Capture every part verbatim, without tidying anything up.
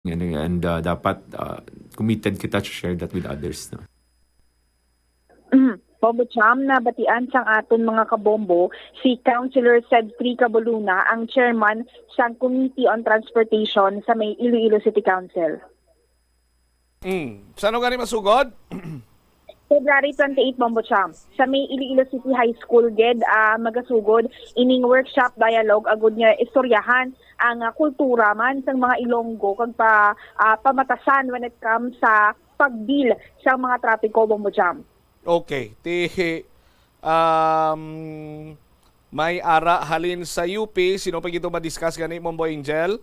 And, and, uh, dapat, uh, committed kita to share that with others, no? Mm. Bombo Cham, nabatian sang aton mga kabombo si Councilor Cedric Cabaluna, ang chairman sang Committee on Transportation sa may Iloilo City Council. Mm. Sano gani masugod? February twenty-eight, Bombo Cham. Sa may Iloilo City High School, gid, ah, magasugod ining workshop dialogue agud nga istoryahan ang, ah, kultura man sang mga Ilonggo kag pa, ah, pamatasan when it comes sa pagbil sa mga trapiko, Bombo Cham. Okay. Ti, um, may ara halin sa U P. Sino pa gito ma-discuss gani, Bombo Angel?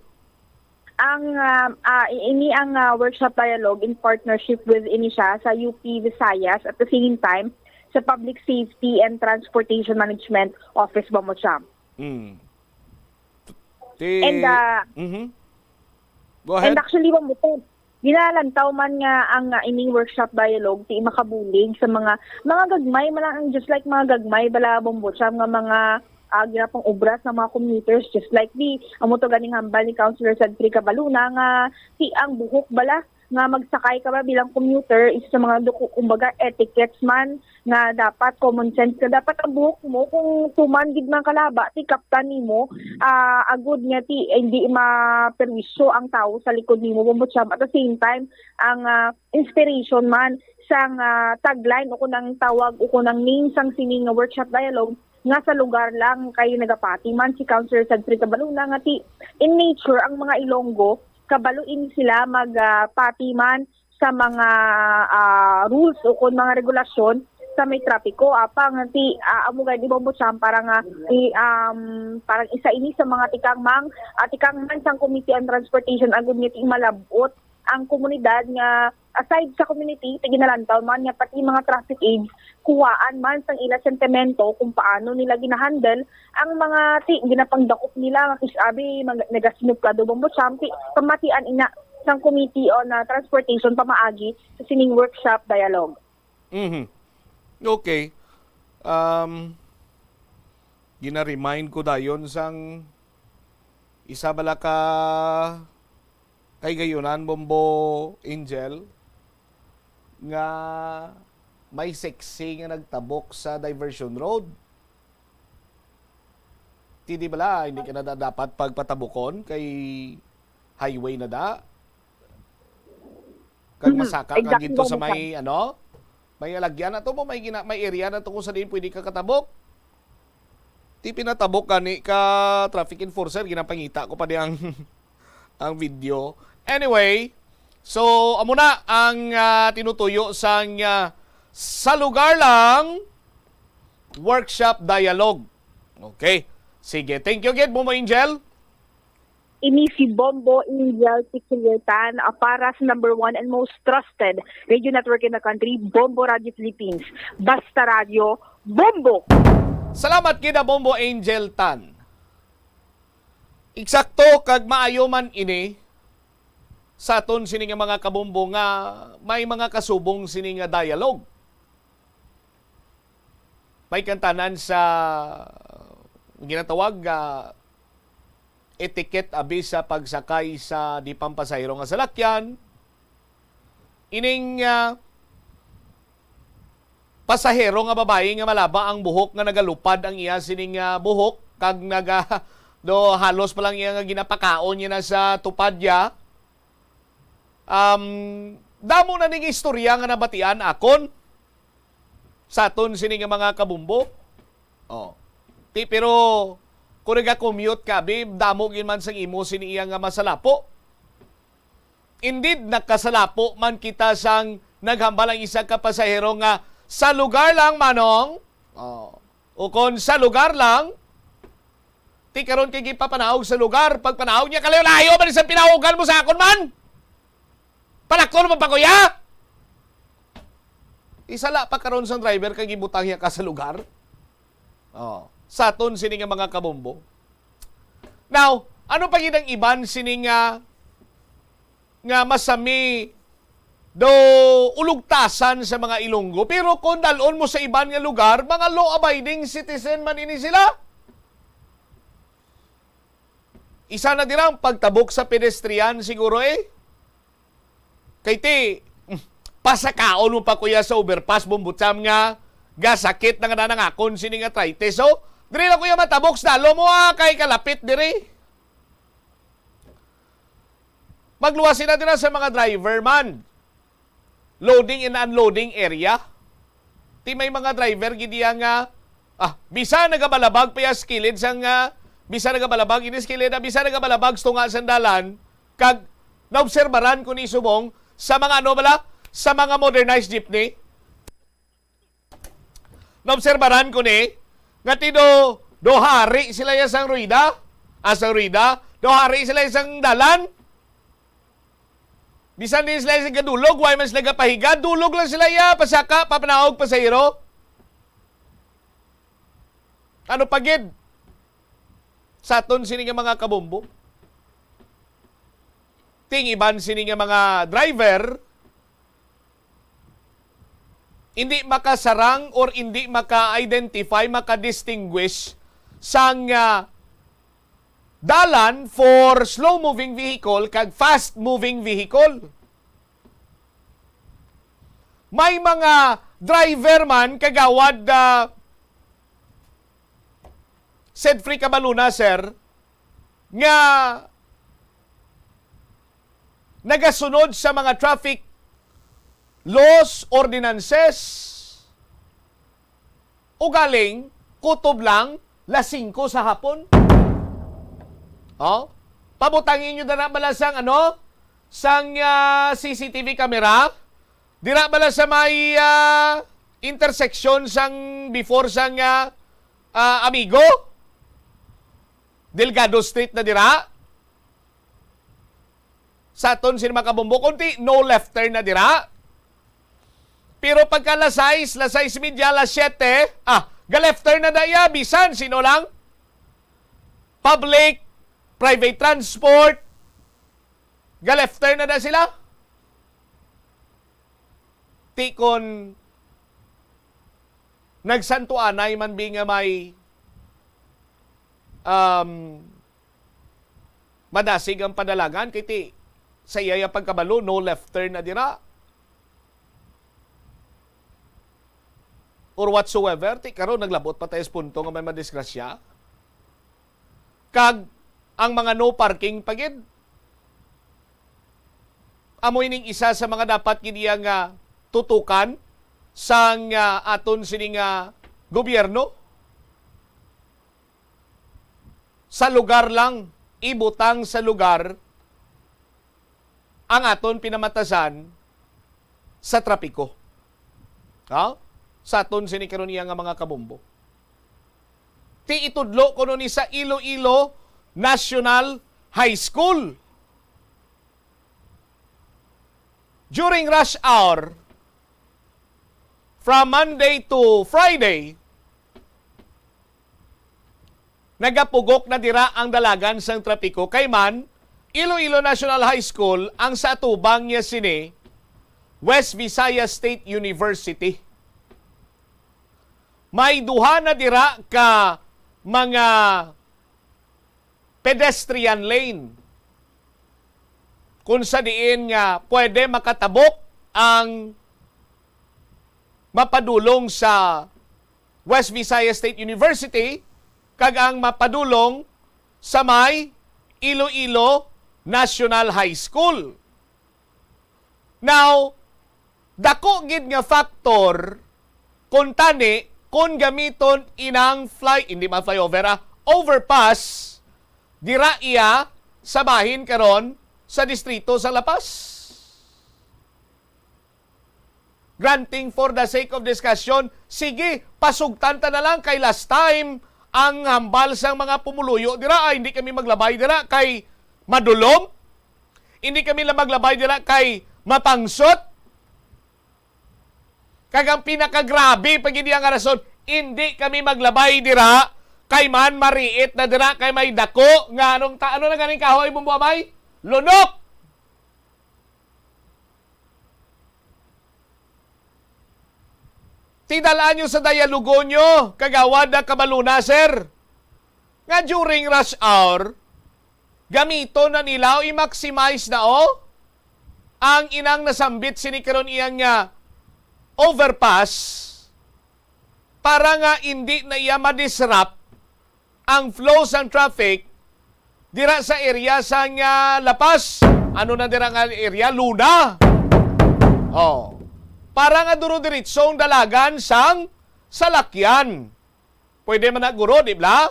Ang, ah, ah, ini ang, ah, workshop dialogue in partnership with ini siya sa U P Visayas, at the same time sa Public Safety and Transportation Management Office, Bombo Cham. Mm. Ti, And, ah, Mhm. Go ahead. And actually, Bombo Cham, ginalantaw man nga ang, ah, ining workshop dialogue ti makabulig sa mga mga gagmay man lang, just like mga gagmay bala, Bombo Cham, nga mga, ah, ginapang-obra sa mga commuters, just like di amo to ganing hambal ni Councilor Cedric Cabaluna nga ti ang buhok bala nga magsakay ka ba bilang commuter, isa sa mga duko, kumbaga, etiquettes man nga dapat, common sense nga dapat ang buhok mo, kung tuman gid man kalaba, ti kaptan nimo, ah, agud nga ti hindi maperwisyo ang tawo sa likod nimo, Bombo Cham. At the same time, ang, ah, inspiration man sang, ah, tagline o kung ang tawag o kung ang name sang sining nga workshop dialogue nga sa lugar lang kay nagapati man si Councilor Cedric Cabaluna nga ti in nature ang mga Ilonggo, kabalo ini sila mag, ah, pati man sa mga, ah, rules o kon mga regulasyon sa may trapiko. Apang ti, ah, amo gani, Bombo Cham, para nga i, um, parang isa ini sa mga tikang mang, ah, tikang man sang Committee on Transportation agud nga ti malab-ot ang komunidad nga aside sa community, ti ginalantaw man nga pati mga traffic aides kuhaan man sang ila sentimento kung paano nila ginahandle ang mga ti ginapangdakop nila nga kis-, abi, mag-, nagasinupkado, Bombo Cham, ti pamatian ina sang Committee on, ah, Transportation pamaagi sa sining workshop dialogue. Mhm. Okay. Um, gina-remind ko dayon sang isa bala ka kahigayonan, Bombo Angel, nga may sexy nga nagtabok sa diversion road. Ti di bala, hindi ka na da-, dapat pagpatabukon kay highway na da. Kag Mhm. masaka ka Exactly, ginto sa Bombo may, ano, may alagyan na to mo, may gina-, may area na to kung sa diin pwede ka katabok. Ti pinatabok gani ka traffic enforcer, ginapangita ko pa di ang, ang video. Anyway, so, amo na ang, ah, tinutuyo sang, ah, sa lugar lang workshop dialogue. Okay. Sige. Thank you again, Bombo Angel. Ini si Bombo Angel Tikiliotan, ah, para sa number one and most trusted radio network in the country, Bombo Radio Philippines. Basta Radio, Bombo! Salamat gid, Bombo Angel Tan. Eksakto kag maayo man ini sa aton sini nga mga kabombo nga may mga kasubong sini nga dialogue. May kantanan sa ginatawag nga etiquette abi sa pagsakay sa di pampasahero nga salakyan. Ining, ah, pasahero nga babayi nga malaba ang buhok, nga nagalupad ang iya sining, ah, buhok kag naga do halos pa lang iya nga ginapakaon niya na sa tupad ya. Um, damo na ning istorya nga nabatian akon sa aton sini nga mga kabumbo. Oh. Ti, pero kung naga-commute ka, abi, damo gyud man sang imo sini iya nga masalapo. Indeed, nakasalapo man kita sang naghambal ang isa ka pasahero nga, "Sa lugar lang, manong." Oh. O kon, "Sa lugar lang." Ti karon kay gipapanaog sa lugar, pagpanaog niya, kalayo-layo man sa pinaogan mo sa akon man. Palakon mo pa, kuya? Isala pa karon sang driver kay gibutang niya ka sa lugar. Oh, sa aton sini nga mga kabombo. Now, ano pa gid ang iban sini nga, nga masami do ulugtasan sa mga Ilonggo? Pero kung dal-on mo sa iban nga lugar, mga law-abiding citizen man ini sila. Isa na dira ang pagtabok sa pedestrian siguro, eh. Kay ti, mm, pasakaon mo pa, kuya, sa overpass, Bombo Cham, nga gasakit na nga nanangakon sini nga arthritis. So, diri lang, kuya, matabok sa dalo mo, ah, kay kalapit diri. Magluwas sila dira sa mga driver man. Loading and unloading area. Ti may mga driver gid iya nga, ah, bisan nagabalabag pa iya sa kilid sang, ah, bisan nagabalabag ini sa kilid, ah, bisan nagabalabag sa tunga sang dalan, kag naobserbaran ko ni subong sa mga, ano bala, sa mga modernized jeepney. Naobserbaran ko ni nga ti do, do hari sila ya sang rueda, ah, sang rueda, do hari sila ya sang dalan. Bisan di sila sing kadulog, way man sila gapahiga, dulog lang sila iya, pasaka, papanaog, pasahero. Ano pa gid? Sa aton sini nga mga kabombo. Ting iban sini nga mga driver, hindi makasarang or hindi maka-identify, maka-distinguish sang, ah, dalan for slow-moving vehicle kag fast-moving vehicle. May mga driver man, Kagawad, ah, Sedfrey Cabaluna, sir, nga nagasunod sa mga traffic laws, ordinances, ugaling kutob lang las singko sa hapon. Oh, pabutangi nyo dira bala sang, ano, sang, ah, C C T V camera. Dira bala sa may, ah, intersection sang before sang, ah, ah, Amigo. Delgado Street na dira. Sa aton sini mga kabombo, kunti, no left turn na dira. Pero pagka las sais, las sais y media, las siyete, ah, ga-left turn na da iya, bisan sino lang. Public, private transport, ga-left turn na da sila. Ti kon nagsantuanay man bi nga may, um, madasig ang padalagan, kay ti sa iya pagkabalo, no left turn na dira. Or whatsoever, ti karon naglabot pa tayo sa punto nga may madisgrasya. Kag ang mga no parking pa gid. Amo ining isa sa mga dapat gid iya nga tutukan sang, ah, aton sini nga gobyerno. Sa lugar lang, ibutang sa lugar ang aton pinamatasan sa trapiko. Ha? Sa aton sini karon iya nga mga kabombo. Ti itudlo kuno ni sa Iloilo National High School. During rush hour, from Monday to Friday, nagapugok na dira ang dalagan sang trapiko, kay man, Iloilo National High School ang sa atubang niya sini, West Visayas State University. May duha na dira ka mga pedestrian lane, kung sa diin nga pwede makatabok ang mapadulong sa West Visayas State University kag ang mapadulong sa may Iloilo National High School. Now, dako gid nga factor kung tani, kung gamiton inang fly, hindi man flyover, ah, overpass, dira iya sa bahin karon sa distrito sa La Paz. Granting for the sake of discussion, sige, pasugtan ta na lang kay last time ang hambal sang mga pumuluyo dira, "Ay, hindi kami maglabay dira kay madulom. Hindi kami la maglabay dira kay mapangsot." Kag ang pinakagrabe pa gid iya nga rason, "Hindi kami maglabay dira kay man mariit na dira kay may dako nga anong ta-, ano na ganing kahoy, Bombo Amay? Lunok!" Tidal-an nyo sa dialogo nyo, Kagawad Cabaluna, sir, nga during rush hour, gamiton na nila o i-maximize na, oh. Ang inang nasambit sini karon iyang, ah, overpass para nga indi na iya ma-disrupt ang flow sang traffic dira sa area sang, ah, La Paz. Ano na dira nga area? Luna. Oh. Para nga duro-diritso ang dalagan sang salakyan. Pwede man na, guro, di ba?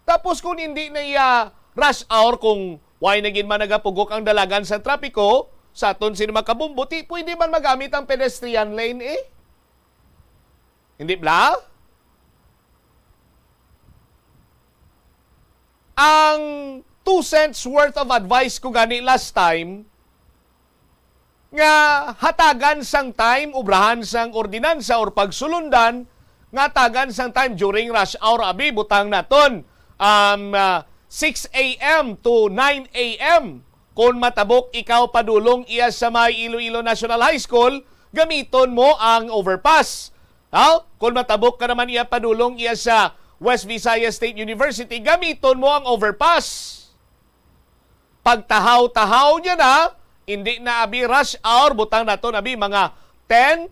Tapos kung hindi na iya rush hour, kung why na gid man nagapugok ang dalagan sa trapiko, sa aton sini mga kabumbo, ti pwede man magamit ang pedestrian lane, eh. Hindi ba? Ang two cents worth of advice ko gani last time, nga hatagan sang time, obrahan sang ordinansa or pagsulundan, nga hatagan sang time during rush hour, abi, butang naton, um, ah, six a m to nine a m. Kon matabok ikaw padulong iya sa may Iloilo National High School, gamiton mo ang overpass. Ha? Kon matabok ka naman iya padulong iya sa West Visayas State University, gamiton mo ang overpass. Pagtahaw-tahaw niya na, hindi na abi rush hour, butang naton abi mga ten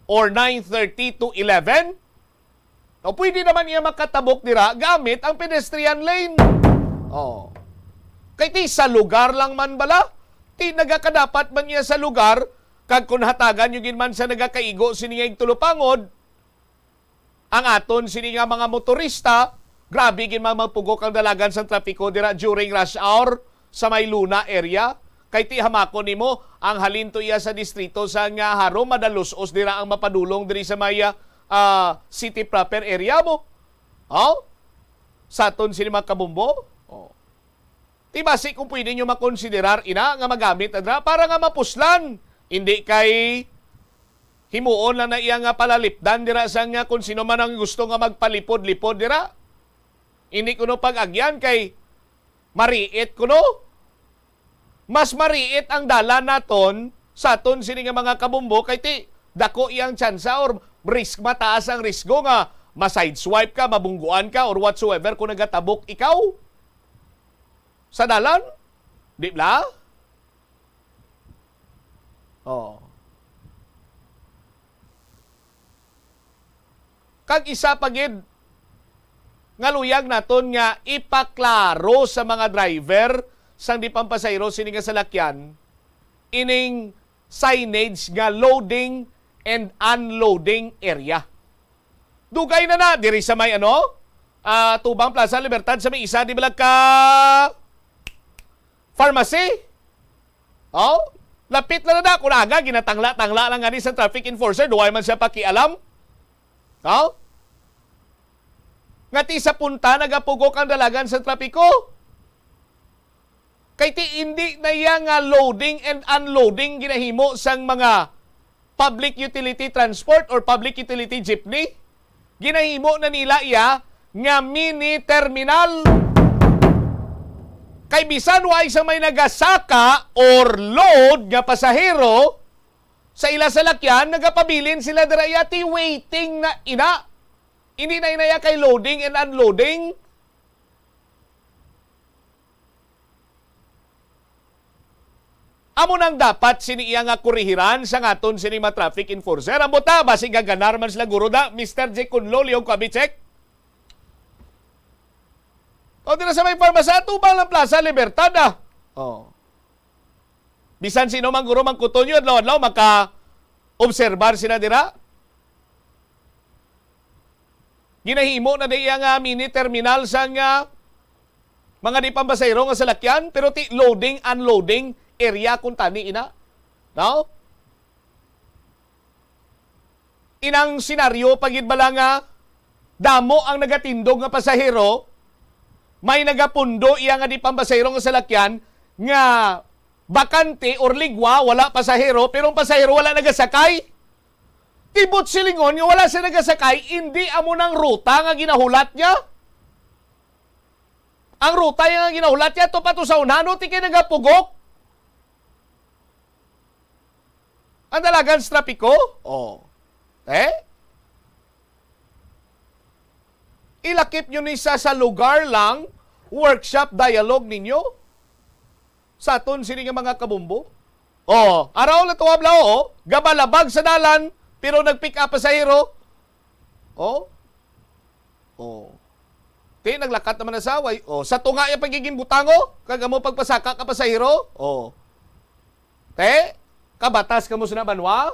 or nine thirty to eleven. O, pwede naman iya makatabok dira gamit ang pedestrian lane. Oh. Kay ti sa lugar lang man bala, ti nagakadapat man iya sa lugar, kag kun hatagan niyo gid man sa nagakaigo sini nga igtulupangod, ang aton sini nga mga motorista, grabe gid man magpugok ang dalagan sang trapiko dira during rush hour sa may Luna area. Kay ti hamakon nimo, ang halin to iya sa distrito sa nga Jaro, madalus-os dira ang mapadulong diri sa may, ah, ah, city proper area mo. Oh? Sa aton sini mga kabumbo? Oh. Ti basi kung pwede nyo makonsiderar ina nga magamit na dira para nga mapuslan. Hindi kay himuon lang na iya nga palalipdan dira sa nga kung sino man ang gusto nga magpalipod-lipod dira. Hindi kuno pag-agyan kay mariit kuno. Mas mariit ang dalan naton sa aton sini nga mga kabumbo kay ti dako iyang tsansa or risk, mataas ang risgo nga ma-sideswipe ka, mabungguan ka, or whatsoever kung nagatabok ikaw sa dalan, di bala? Oh. Kag isa pa gid nga luyag naton nga ipaklaro sa mga driver sang di pampasahero sini nga salakyan ining signage nga loading and unloading area. Dugay na na diri sa may, ano, ah, Tubang Plaza Libertad sa may isa di bala ka pharmacy. Oh, lapit lang na, kung aga ginatangla-tangla lang gani sa traffic enforcer, duway man siya pakialam. Oh? Nga ti sa punta nagapugok ang dalagan sa trapiko. Kay ti indi na iya nga loading and unloading ginahimo sang mga public utility transport or public utility jeepney. Ginahimo na nila iya nga mini terminal. Kay bisan wa isa may nagasaka or load nga pasahero sa ila salakyan, nagapabilin sila dira, iya ti waiting na ina. Hindi na inaya kay loading and unloading. Amo nang dapat sini iya nga kurihiran sa ngaton sini mga traffic enforcer. Ang buta, basi gaganar man sila, guro da, Mister J Kunlo, Leon Kuabichek. O, dira sa may pharmacy, Tubang lang Plaza Libertad, ah. Oh. Bisan sino man guro mangkuton yun, adlaw-adlaw, maka-obserbar sila dira. Ginahimo na diya nga mini terminal sa nga mga di pampasahero nga salakyan, pero ti loading, unloading area kung tani ina. No? Inang senaryo pa gid bala nga damo ang nagatindog nga pasahero, may nagapundo iya nga di pampasahero nga salakyan nga bakante or ligwa, wala pasahero, pero ang pasahero wala nagasakay. Tibot silingon nga wala siya nagasakay, indi amo nang ruta nga ginahulat niya. Ang ruta nga ginahulat niya, to pa to sa unhano, ti kay nagapugok. Ang dalagan sa trapiko? Oh. Eh? Ilakip nyo ni sa, sa lugar lang, workshop dialogue ninyo sa aton sini nga mga kabumbo. Oh, araw na tuwa bla, oh. Gabalabag sa dalan, pero nag-pick up pasahero. Oh. Oh. Ti, naglakat naman na sa way. Oh, sa tunga ya pagiging butango, kag amo pagpasaka ka pasahero. Oh. Te, kabatas kamo sa banwa?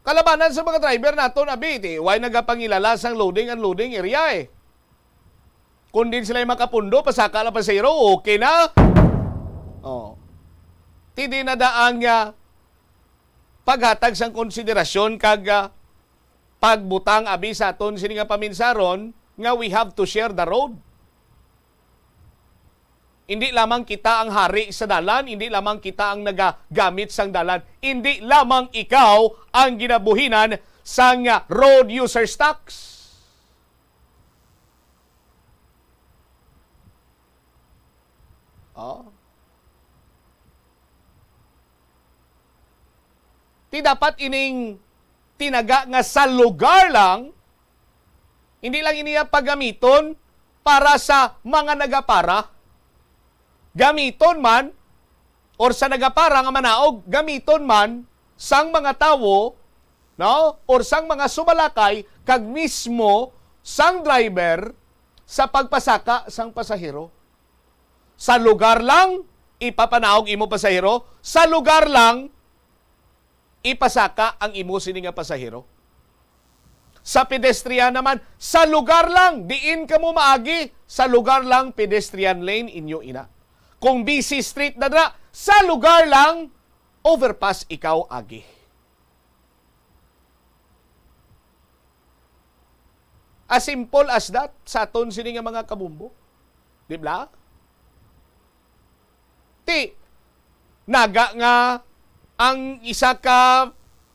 Kalabanan sa mga driver naton, abi, ti, way nagapangilala sang loading, unloading area, eh. Kung din sila makapundo, pasaka lang pasahero, okay na. Oh. Ti, di na daang, ah, paghatag sang konsiderasyon kag, ah, pagbutang abi sa aton sini nga paminsaron nga we have to share the road. Hindi lamang kita ang hari sa dalan, hindi lamang kita ang nagagamit sang dalan, hindi lamang ikaw ang ginabuhinan sang road users tax. Oh. Ti dapat ining tinaga nga sa lugar lang, hindi lang iniya pagamiton para sa mga nagapara. Gamiton man, or sa nagapara nga manaog, gamiton man sang mga tawo, no? Or sang mga sumalakay, kag mismo sang driver sa pagpasaka sang pasahero. Sa lugar lang, ipapanaog imo pasahero. Sa lugar lang, ipasaka ang imo sini nga pasahero. Sa pedestrian naman, sa lugar lang, diin kamo maagi, sa lugar lang, pedestrian lane inyo ina. Kung busy street na dira, sa lugar lang, overpass ikaw agi. As simple as that, sa aton sini nga mga kabumbo. Di ba? Ti, naga nga ang isa ka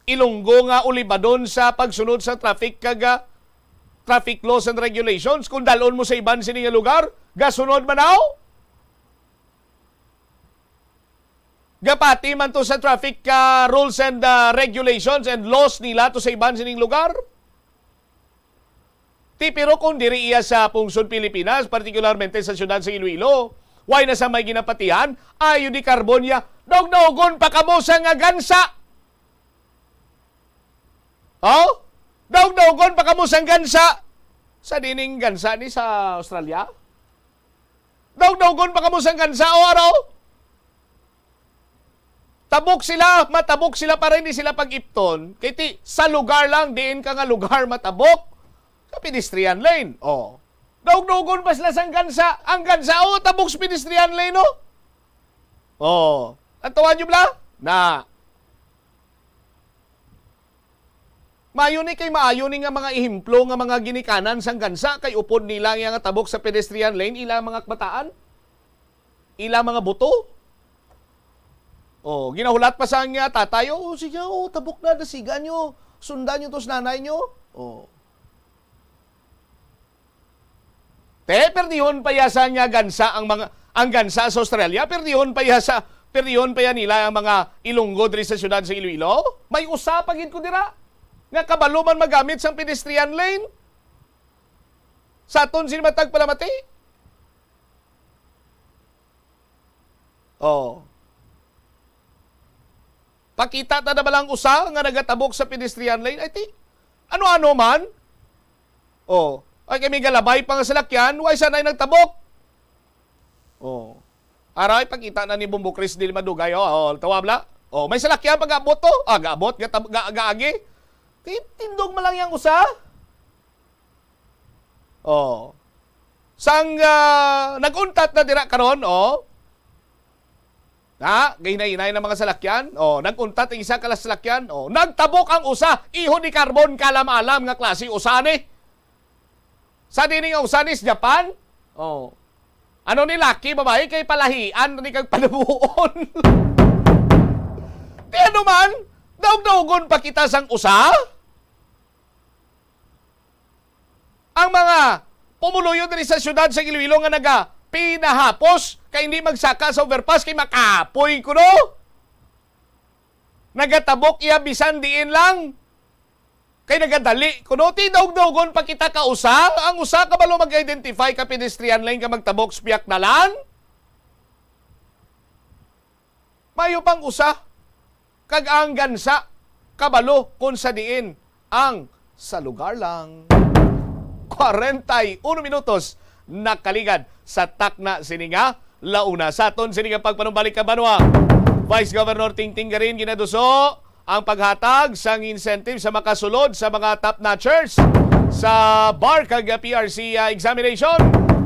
Ilonggo nga ulibadon sa pagsunod sa traffic kag, ah, traffic laws and regulations. Kung dalon mo sa iban sini nga lugar, gasunod man daw? Gapati man to sa traffic, ah, rules and, ah, regulations and laws nila to sa iban sining lugar? Ti, pero kung diri iya sa pungsod Pilipinas, partikularmente sa siyudad sa Iloilo, way na sa may ginapatihan, ayo di karbon niya, daog-daogon pa kamo sa nga gansa. Oh? Daog-daogon pa kamo sang gansa. Sa dining gansa ni sa Australia? Daog-daogon pa kamo sang gansa, o araw? Tabok sila, matabok sila para hindi sila pag-ipton. Kay ti, sa lugar lang, diin ka nga lugar matabok, sa pedestrian lane. Oh. Daog-daogon pa sila sang gansa. Ang gansa, oh, tabok sa pedestrian lane, no? Oh. Ang tawa nyo bla? Na. Maayo ni kay maayo ni nga mga ehemplo nga mga ginikanan sang gansa kay upod nila nga tabok sa pedestrian lane ila mga kabataan, ila mga buto. Oh, ginahulat pa sa nga tatay, "Oh, sige, oh, tabok na, dasigan nyo. Sundan nyo to sa nanay nyo." Oh. Te, perdihon pa ya sa nga gansa ang mga, ang gansa sa Australia, perdihon pa ya sa, perdihon pa ya nila ang mga Ilonggo diri sa siyudad sa Iloilo. May usa pa gid ko dira nga kabalo man magamit sang pedestrian lane. Sa aton sini matag palamati. Oh. Pakita ta na ba lang usa nga nagatabok sa pedestrian lane? Ay, ti, ano-ano man? Oh, ay, kami galabay pa nga salakyan, way sanay nagtabok. Oh. Aray, pakita na ni Bombo Chris Dil Madugay, oh, oh, tawa bla. Oh, may salakyan pag-abot to. Ah, gaabot, gatab-, ga, gaagi. Ti-, tindog man lang yang usa. Oh. Sang, ah, nag-untat na dira karon, oh. Ha? Gahinay-hinay na mga salakyan. Oh, nag-untat ang isa ka salakyan. Oh, nagtabok ang usa. Iho ni karbon, kaalam-alam nga klase usa ni. Sa dini nga usa ni sa Japan. Oh. Ano ni, laki, babayi, kay palahian ni kag panabuon. Ti ano man, daog-daogon pa kita sang usa? Ang mga pumuluyo diri sa siyudad sa Iloilo nga naga pinahapos kay hindi magsaka sa overpass kay makapoy kuno. Nagatabok iya bisan diin lang. Kay nagadali kuno, ti daog-daogon pa kita ka usa, ang usa kabalo mag-identify ka pedestrian lane ka magtabok sa piyak dalan. Mayo pang usa, kag ang gansa kabalo kon sa diin ang sa lugar lang. Kwarenta y uno minutos nakaligad sa takna sini nga la una. Sa aton sini nga pagpanumbalik ka banwa, Vice Governor Tingting Garin ginaduso ang paghatag sang incentive sa makasulod sa mga top notchers sa bar kag P R C, ah, examination.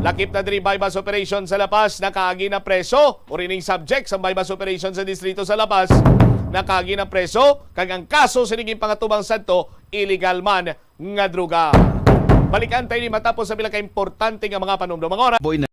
Lakip na diri buy-bust operation sa La Paz, nakaagi na preso. Uri ning subject sa buy-bust operation sa distrito sa La Paz, nakaagi na preso, kag ang kaso sini ginpangatubang sadto illegal man nga droga. Balikan tayo ni matapos sa pila ka importante nga mga panumdom. Ang oras. Boy na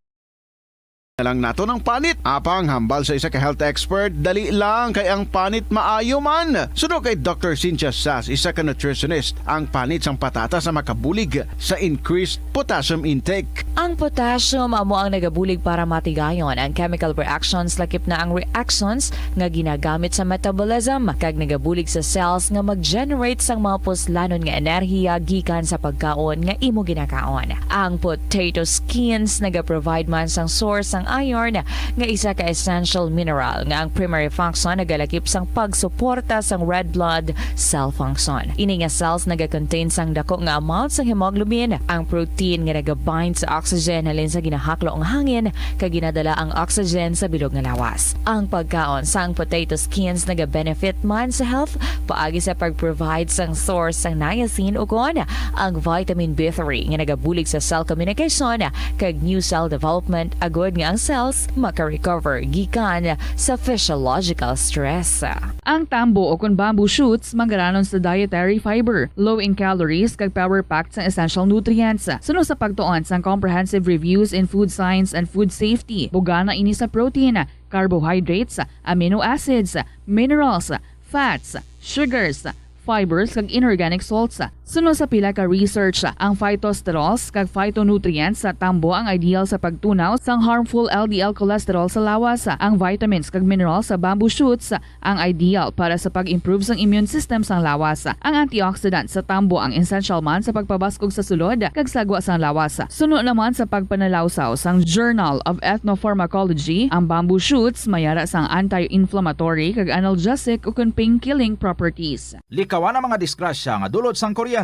lang nato ng panit. Apang hambal sa isa ka health expert, dali lang kay ang panit maayo man. Suno kay Doctor Cynthia Sas, isa ka nutritionist, ang panit sang patatas ang makabulig sa increased potassium intake. Ang potassium amo ang nagabulig para matigayon ang chemical reactions, lakip na ang reactions nga ginagamit sa metabolism, kag nagabulig sa cells nga mag-generate sang mga puslanon nga enerhiya gikan sa pagkaon nga imo ginakaon. Ang potato skins nagaprovide man sang source sang iron, nga isa ka essential mineral nga ang primary function nagalakip sang pagsuporta sang red blood cell function. Ini nga cells nagakontain sang dako nga amount sang hemoglobin, ang protein nga nagabind sa oxygen halin sa ginahaklo nga hangin, kag ginadala ang oxygen sa bilog nga lawas. Ang pagkaon sang potato skins nagabenefit man sa health paagi sa pag-provide sang source sang niacin ukon ang vitamin B three nga nagabulig sa cell communication kag new cell development, agud nga ang cells maka-recover gikan sa physiological stress. Ang tambo o kon bamboo shoots manggaranon sa dietary fiber, low in calories, kag power-packed sang essential nutrients. Suno sa pagtuon sang Comprehensive Reviews in Food Science and Food Safety, bugana ini sa protein, carbohydrates, amino acids, minerals, fats, sugars, fibers, kag inorganic salts. Suno sa pila ka research, ang phytosterols kag phytonutrients sa tambo ang ideal sa pagtunaw sang harmful L D L cholesterol sa lawas. Ang vitamins kag minerals sa bamboo shoots ang ideal para sa pag-improve sang immune system sang lawas. Ang antioxidant sa tambo ang essential man sa pagpabaskog sa sulod kag sagwa sang lawas. Suno naman sa pagpanalawsaw sang Journal of Ethnopharmacology, ang bamboo shoots mayara sang anti-inflammatory kag analgesic ukon pain-killing properties. Likawan ang mga disgrasya nga dulot sang kuryente.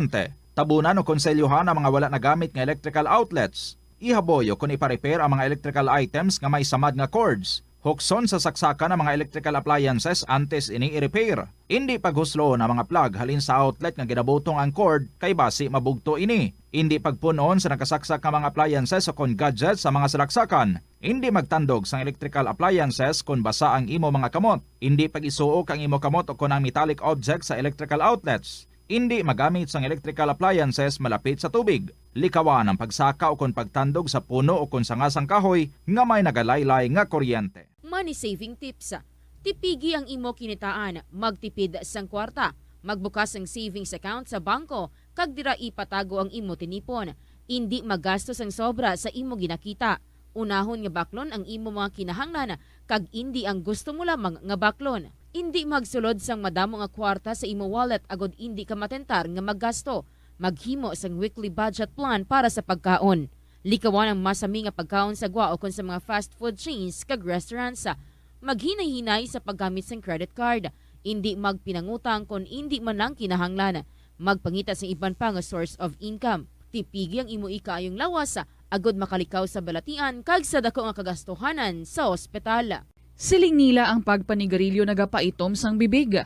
Tabunan o konselyohan ang mga wala nagamit nga electrical outlets. Ihaboy o kon ipa-repair ang mga electrical items nga may samad nga cords. Hukson sa saksakan ang mga electrical appliances antes ini i-repair. Indi paghusloon ang mga plug halin sa outlet nga ginabutong ang cord, kay basi mabugto ini. Indi pagpun-on sa nakasaksak nga mga appliances o kon gadgets sa mga salaksakan. Indi magtandog sang electrical appliances kon basa ang imo mga kamot. Indi pag-isuok ang imo kamot o kon ang metallic objects sa electrical outlets. Indi magamit sang electrical appliances malapit sa tubig. Likawan ang pagsaka o kon pagtandog sa puno o kon sanga sang kahoy nga may nagalaylay nga kuryente. Money saving tips. Tipigi ang imo kinitaan, magtipid sang kwarta, magbukas sang savings account sa bangko, kag dira ipatago ang imo tinipon. Indi magasto sang sobra sa imo ginakita. Unahon nga baklon ang imo mga kinahanglan, kag indi ang gusto mo lamang nga baklon. Indi magsulod sang madamo nga kwarta sa imo wallet agod indi ka matentar nga maggasto. Maghimo sang weekly budget plan para sa pagkaon. Likawan ang masami nga pagkaon sa gwa ukon sa mga fast food chains kag restaurants. Maghinay-hinay sa paggamit sang credit card. Indi magpinangutang kon indi man lang kinahanglan. Magpangita sang iban pa nga source of income. Tipigi ang imo ikaayong lawas, agod makalikaw sa balatian kag sa dako nga kagastuhanan sa ospital. Siling nila ang pagpanigarilyo nagapaitom sang bibig.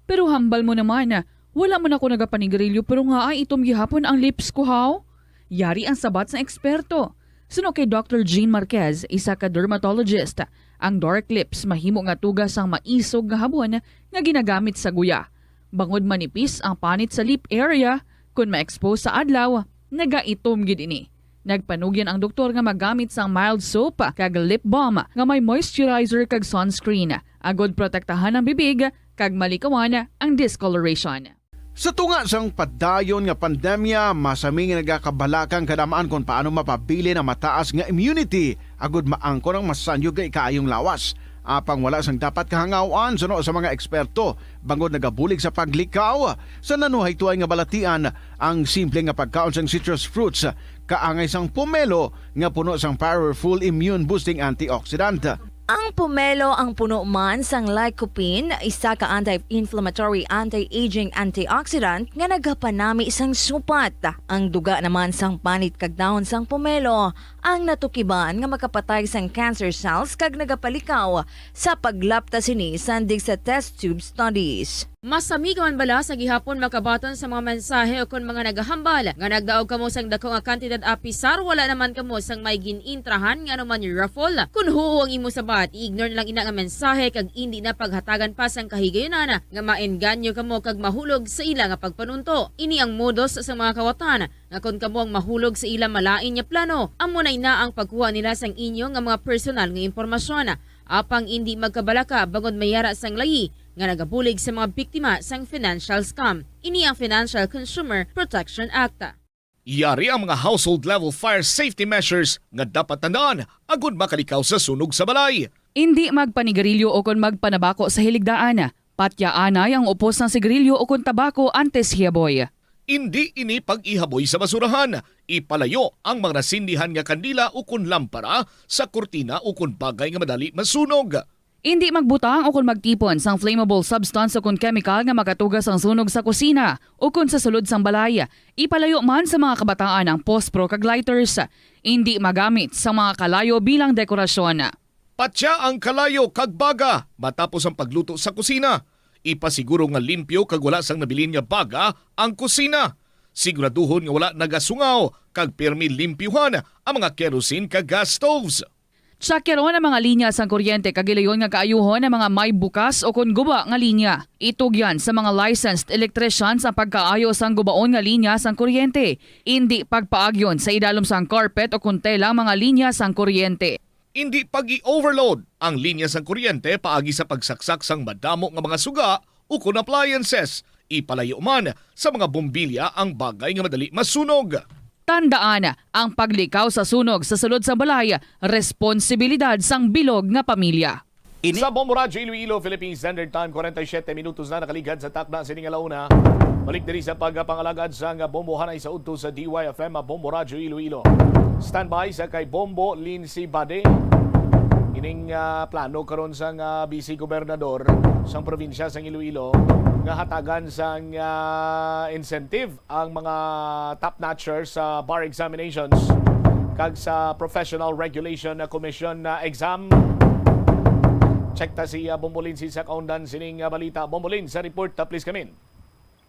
Pero hambal mo naman, wala man ako nagapanigarilyo pero ngaa itom gihapon ang lips ko, haw? Yari ang sabat sang eksperto. Suno kay Doctor Jean Marquez, isa ka dermatologist, ang dark lips mahimo nga tuga sang maisog nga habon nga ginagamit sa guya. Bangod manipis ang panit sa lip area, kon ma-expose sa adlaw, nagaitom gid ini. Nagpanugyan ang doktor nga magamit sang mild soap kag lip balm nga may moisturizer kag sunscreen, agod protektahan ang bibig kag malikawan ang discoloration. Sa tunga sang padayon nga pandemya, masami nga nagakabalaka ang kadam-an kon paano mapabilin ang mataas nga immunity agud maangkon ang masanyog nga ikaayong lawas. Apang wala sang dapat kahangawan suno sa mga eksperto, bangod nagabulig sa paglikaw sa nanuhaytoy nga balatian ang simple nga pagkaon sang citrus fruits kaangay sang pomelo nga puno sang powerful immune-boosting antioxidant. Ang pomelo ang puno man sang lycopene, isa ka anti-inflammatory, anti-aging antioxidant nga nagapanami sang supat. Ang duga naman sang panit kag dahon sang pomelo ang natukiban nga makapatay sang cancer cells kag nagapalikaw sa paglapta sini sandig sa test tube studies. Masami ka man bala sa gihapon makabaton sa mga mensahe ukon mga nagahambal nga nagdaog kamo sang dako nga kantidad apisar wala naman kamo sang may gin-intrahan nga anuman raffle? Kon huo ang imo sabat, i-ignore na lang ina nga mensahe kag indi na paghatagan pa sang kahigayunan nga maengganyo kamo kag mahulog sa ila nga pagpanunto. Ini ang modus sa mga kawatan nga kon kamo ang mahulog sa ila malain nga plano, amo na ina ang pagkuha nila sang inyo nga mga personal nga impormasyon. Apang indi magkabalaka bangod may yara sang layi nga nagabulig sa mga biktima sang financial scam. Ini ang Financial Consumer Protection Act. Yari ang mga household level fire safety measures nga dapat tandaan agud makalikaw sa sunog sa balay. Indi magpanigarilyo ukon magpanabako sa hiligdaan. Patyaanay ang upos sang sigarilyo ukon tabako antes hiyaboy. Indi ini pag-ihaboy sa basurahan. Ipalayo ang mga nasindihan nga kandila ukon lampara sa kurtina ukon bagay nga madali masunog. Indi magbutang ukon magtipon sang flammable substance ukon kemikal nga makatuga sang sunog sa kusina ukon sa sulod sang balay. Ipalayo man sa mga kabataan ang pospro kag lighters. Indi magamit sang mga kalayo bilang dekorasyon. Patya ang kalayo kag baga matapos ang pagluto sa kusina. Ipasiguro nga limpyo kag wala sang nabilin nga baga ang kusina. Siguraduhon nga wala nagasungaw kag pirmi limpyuhan ang mga kerosene kag gas stoves. Tsakyaron ang mga linya sang kuryente kag hilayon nga kaayuhon ang mga may bukas ukon guba nga linya. Itugyan sa mga licensed electricians ang pagkaayo sang gubaon nga linya sang kuryente. Indi pagpaagyon sa idalom sang carpet ukon tela ang mga linya sang kuryente. Indi pag-i-overload ang linya sang kuryente paagi sa pagsaksak sang madamo nga mga suga ukon appliances. Ipalayo man sa mga bombilya ang bagay nga madali masunog. Tandaan, ang paglikaw sa sunog sa sulod sang balay responsibilidad sang bilog nga pamilya. Ini Sa Bombo Radyo Iloilo, Philippine Standard Time, forty-seven minutos na nakaligad sa takna sini nga launa. Balik diri sa pagpangalagad sang bombohanay sa udto sa D Y F M, Bombo Radyo Iloilo. Standby sa kay Bombo Lindsay Bade. Ining ah, plano karon sang ah, Vice Gobernador sang probinsya sang Iloilo nga hatagan sang ah, incentive ang mga top notcher sa bar examinations kag sa Professional Regulation Commission na exam. Check ta si ah, Bombo Lindsay sa kaundan sining ah, balita. Bombo Lindsay, sa report ta, please come in.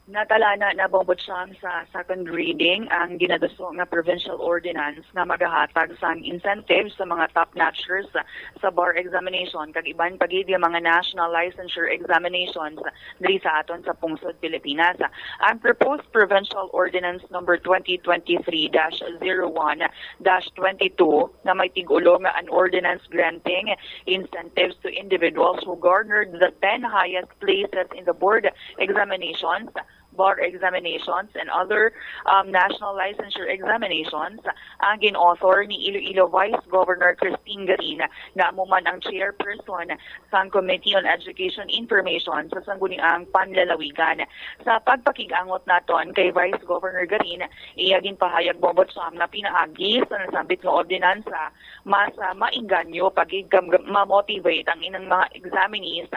Natalana na, Bombo Cham, sa second reading ang ginaduso nga provincial ordinance nga magahatag sang incentives sa mga top notchers sa bar examination kag iban pa gid nga mga national licensure examinations diri sa aton sa pungsod Pilipinas. Ang proposed Provincial Ordinance Number twenty twenty-three dash zero one dash twenty-two nga may tig-ulo nga an ordinance granting incentives to individuals who garnered the ten highest places in the board examinations, bar examinations, and other um, national licensure examinations ang gin-author ni Iloilo Vice Governor Christine Garin, nga amo man ang chairperson sang Committee on Education Information sa Sangguniang Panlalawigan. Sa pagpakig-angot naton kay Vice Governor Garin, iya ginpahayag, Bombo Cham, nga pinaagi sa nasambit nga ordinansa, mas ah, maengganyo pa gid kag ma-motivate ang inang mga examinees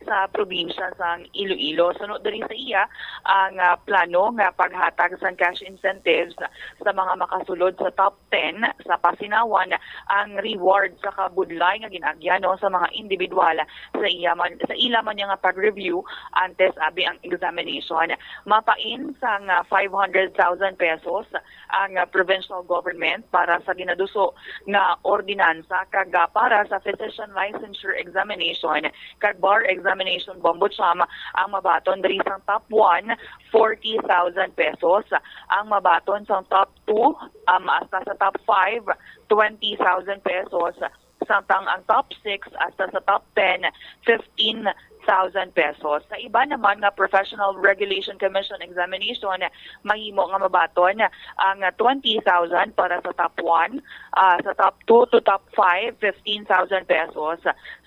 sa probinsya sang Iloilo. Suno diri sa iya, ang ah, plano nga paghatag sang cash incentives sa mga makasulod sa top ten sa pasinawan, ang reward sa kabudlay nga gin-agyan, no, sa mga individual sa iya man, sa ila man niya nga pag-review antes abi ang examination. Mapain sang ah, five hundred thousand pesos ang ah, provincial government para sa ginaduso nga ordinansa kag ah, para sa physician licensure examination kag bar examination, Bombo Cham, ang mabaton diri sang top one, forty thousand pesos. Ang mabaton sang top two, um, hasta sa top five, twenty thousand pesos. Samtang ang top six hasta sa top ten, fifteen thousand pesos. Sa iba naman nga Professional Regulation Commission examination, mahimo nga mabaton ang twenty thousand para sa top one, ah, sa top two to top five, fifteen thousand pesos,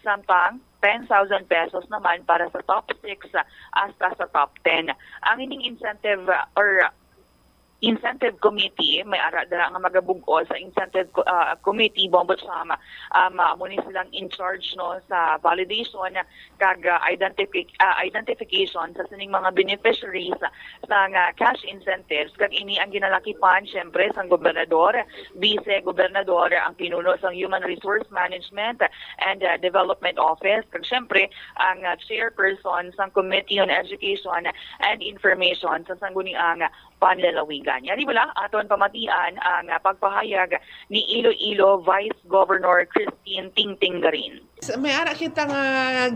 samtang ten thousand pesos naman para sa top six, ah, hasta sa top ten. Ang ining incentive, ah, or incentive committee, may ara dira nga magabug-os sa incentive co-, ah, committee, Bombo Cham, um, ah, amo ni silang in charge, no, sa validation kag, ah, identifi-, ah, identification sa sining mga beneficiaries sa nga cash incentives, kag ini ang ginalakipan, syempre, sang gobernador, vice gobernador, ang pinuno sang Human Resource Management and, ah, Development Office, kag syempre ang, ah, chairperson sang Committee on Education and Information sa sangguniang panlalawigan. Yari bala, aton pamatian ang, ah, pagpahayag ni Iloilo Vice Governor Christine Tingting Garin. Sa, may ara kita nga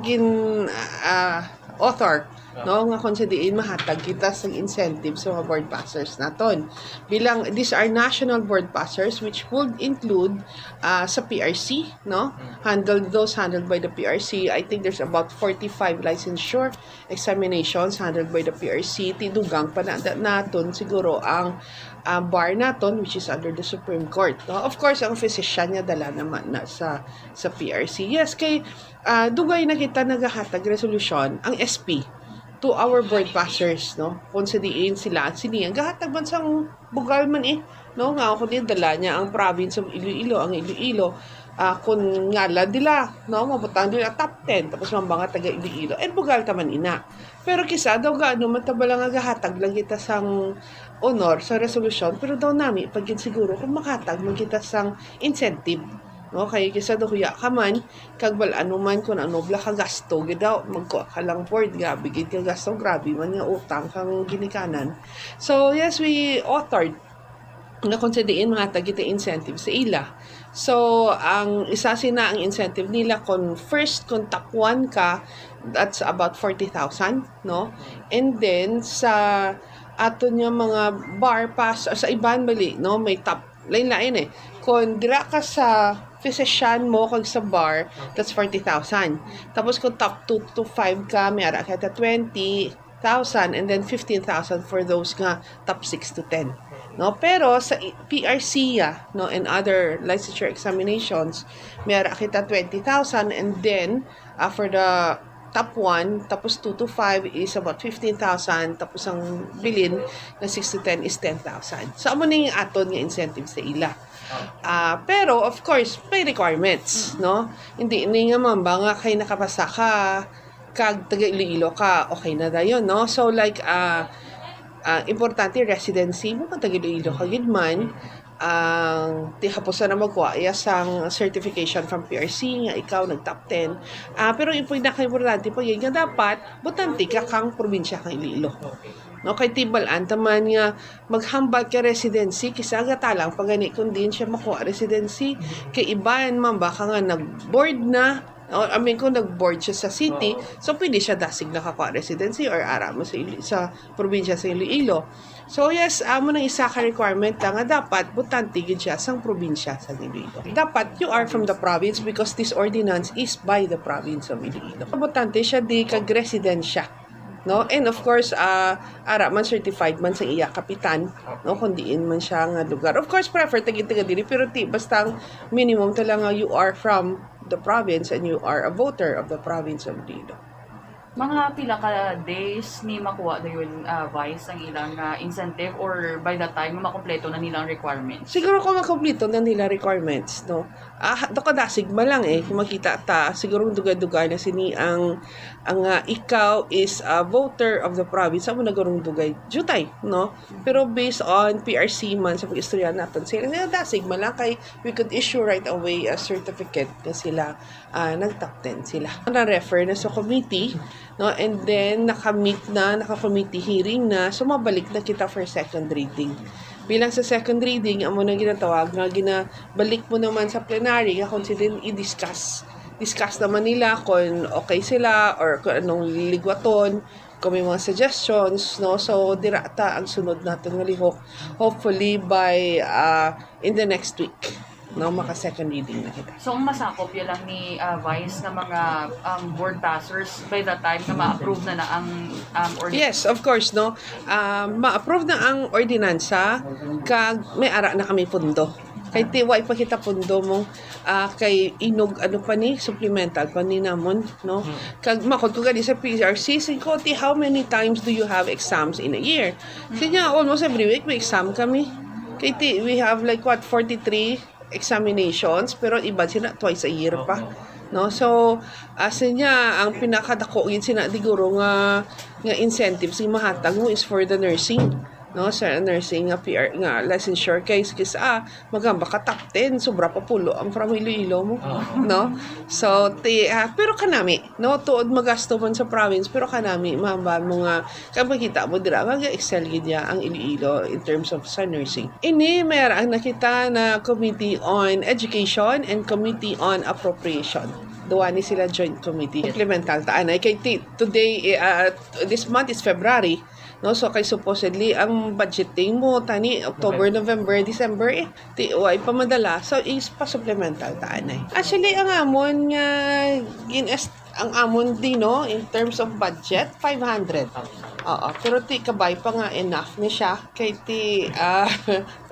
gin-, ah, author, no, nga kung sa diin mahatag kita sa incentive sa mga board passers naton. Bilang, these are national board passers, which would include, ah, sa P R C, no? Handled, those handled by the P R C. I think there's about forty-five licensure examinations handled by the P R C. Ti dugang pa na, naton siguro ang, ah, bar naton, which is under the Supreme Court, no? Of course, ang physician nga dala naman na sa, sa P R C. Yes, kay, ah, dugay na kita nagahatag resolution, ang S P, to our board passers, no? Kung sa diin sila, sini ang gahatag man sang bugal man eh, no? Nga ako din, dala niya ang province of Iloilo, ang Iloilo. Ah, kung ngalan nila, no? Mabutang nila top ten, tapos mambanga taga Iloilo. Eh, bugal ta man ina. Pero kisa daw gaano man ta bala nga gahatag lang kita sang honor sa resolution, pero daw nami pag siguro kung makatag man kita sang incentive. No, kay kisa daw huya ka man, kag bal-an mo man kung ano bala ka gasto, gid daw, magkuha ka lang board, grabe gid ka gasto, grabe man nga utang kang ginikanan. So, yes, we authored na kung sa diin mga tagita incentive sa ila. So, ang isa sina ang incentive nila, kung first, kung top one ka, that's about forty thousand, no? And then, sa ato niya mga bar pass, sa iban bali, no? May top, lain-lain eh. Kung dira ka sa physician mo kag sa bar, that's forty thousand. Tapos kung top two to five ka, may ara ka ta twenty thousand, and then fifteen thousand for those nga top six to ten. No? Pero sa i-, P R C ya, no, and other licensure examinations, may ara kita twenty thousand, and then, ah, for the top one, tapos two to five is about fifteen thousand, tapos ang bilin na six to ten is ten thousand. So, amo ning aton nga incentive sa ila. Ah, pero, of course, may requirements, no? Hindi ni nga mamba nga kay nakapasa ka, kag taga Iloilo ka, okay na dayon, no? So, like, ah, ah, importante residency mo, kung taga Iloilo ka gid man, ang tihapusan na magkuha iya sang certification from P R C nga ikaw nag top ten. Ah, pero yung pinaka-importante pa yun nga dapat botante ka kang probinsya kang Iloilo. No, kay tibal-an ta man nga maghambal ka residency, kisa gatalang pa gani kung diin siya makuha residency. Kay iban man baka nga nag-board na, o, I mean, kung nag-board siya sa city, so pwede siya dasig nakakuha residency or ara mo sa Ili-, sa probinsya sa Iloilo. So yes, amo nang isa ka requirement ta nga dapat botante gid siya sang probinsya sa Iloilo. Dapat you are from the province because this ordinance is by the province of Iloilo. Botante siya di kag residensya, no? And of course, ah, ara man, certified man sa iya kapitan, no, kung diin man siya nga lugar. Of course, prefer tagin taga diri, pero ti basta ang minimum talaga you are from the province and you are a voter of the province of Iloilo. Mga pila ka days ni makuha dayon, ah, Vice, ang ilang, ah, incentive, or by the time nga makompleto na nilang requirements? Siguro kung makompleto na nila requirements, no? Ah, ha-, daw kadasig man lang eh, kung makita ta, siguro dugay-dugay na sini ang, ang, ah, ikaw is a voter of the province, amo na gurong dugay jutay, no? Pero based on P R C man sa pag-istorya naton, sila na dasig man lang kay we could issue right away a certificate nga sila, ah, nag-top ten sila. Na-refer na sa committee, no? And then, naka-meet na, naka-committee hearing na, so mabalik na kita for second reading. Bilang sa second reading, amo na ginatawag nga ginabalik mo naman sa plenary nga kung sila i-discuss. Discuss naman nila kung okay sila or kung anong liligwaton, kung may mga suggestions, no? So, dira ta ang sunod natin nga lihok. Hopefully, by, ah, in the next week. No, maka second reading na kita. So, ang masakop yan lang ni ah, Vice nga mga um, board passers by the time na ma-approve na na ang um, ordinance? Yes, of course, no. Ah, ma-approve na ang ordinansa kag may ara na kami pundo. Kay ti wa pa kita pundo mo ah, kay inog ano pa ni, supplemental pa ni namon, no. Kag makod ko gani sa P R C, sin ko ti, "How many times do you have exams in a year?" Siya niya, "Almost every week may exam kami." Kay ti, we have like what, forty-three examinations, pero iban sina twice a year pa. No, so as niya, ang pinakadako gid sina diguro nga nga incentives nga mahatag mo is for the nursing, no, sa nursing nga P R, nga licensure. Kay kis-a magamba ka top ten, sobra pa pulo ang from Iloilo mo, no. So ti ah, pero kanami, no, tuod magasto man sa province, pero kanami mahambahan mo nga kag makita mo dira nga ga-excel gid niya ang Iloilo in terms of sa nursing. Ini may ara na kita na Committee on Education and Committee on Appropriation. Duwa ni sila joint committee. Implemental ta anay kay ti- today eh, ah, this month is February, no? So kay supposedly ang budgeting mo tani October, November, December eh. Ti way pa madala. So is pa-supplemental ta anay. Actually ang amon nga gin ang amon di, no, in terms of budget, five hundred. Oo, pero ti kabay pa nga enough ni siya. Kay ti ah,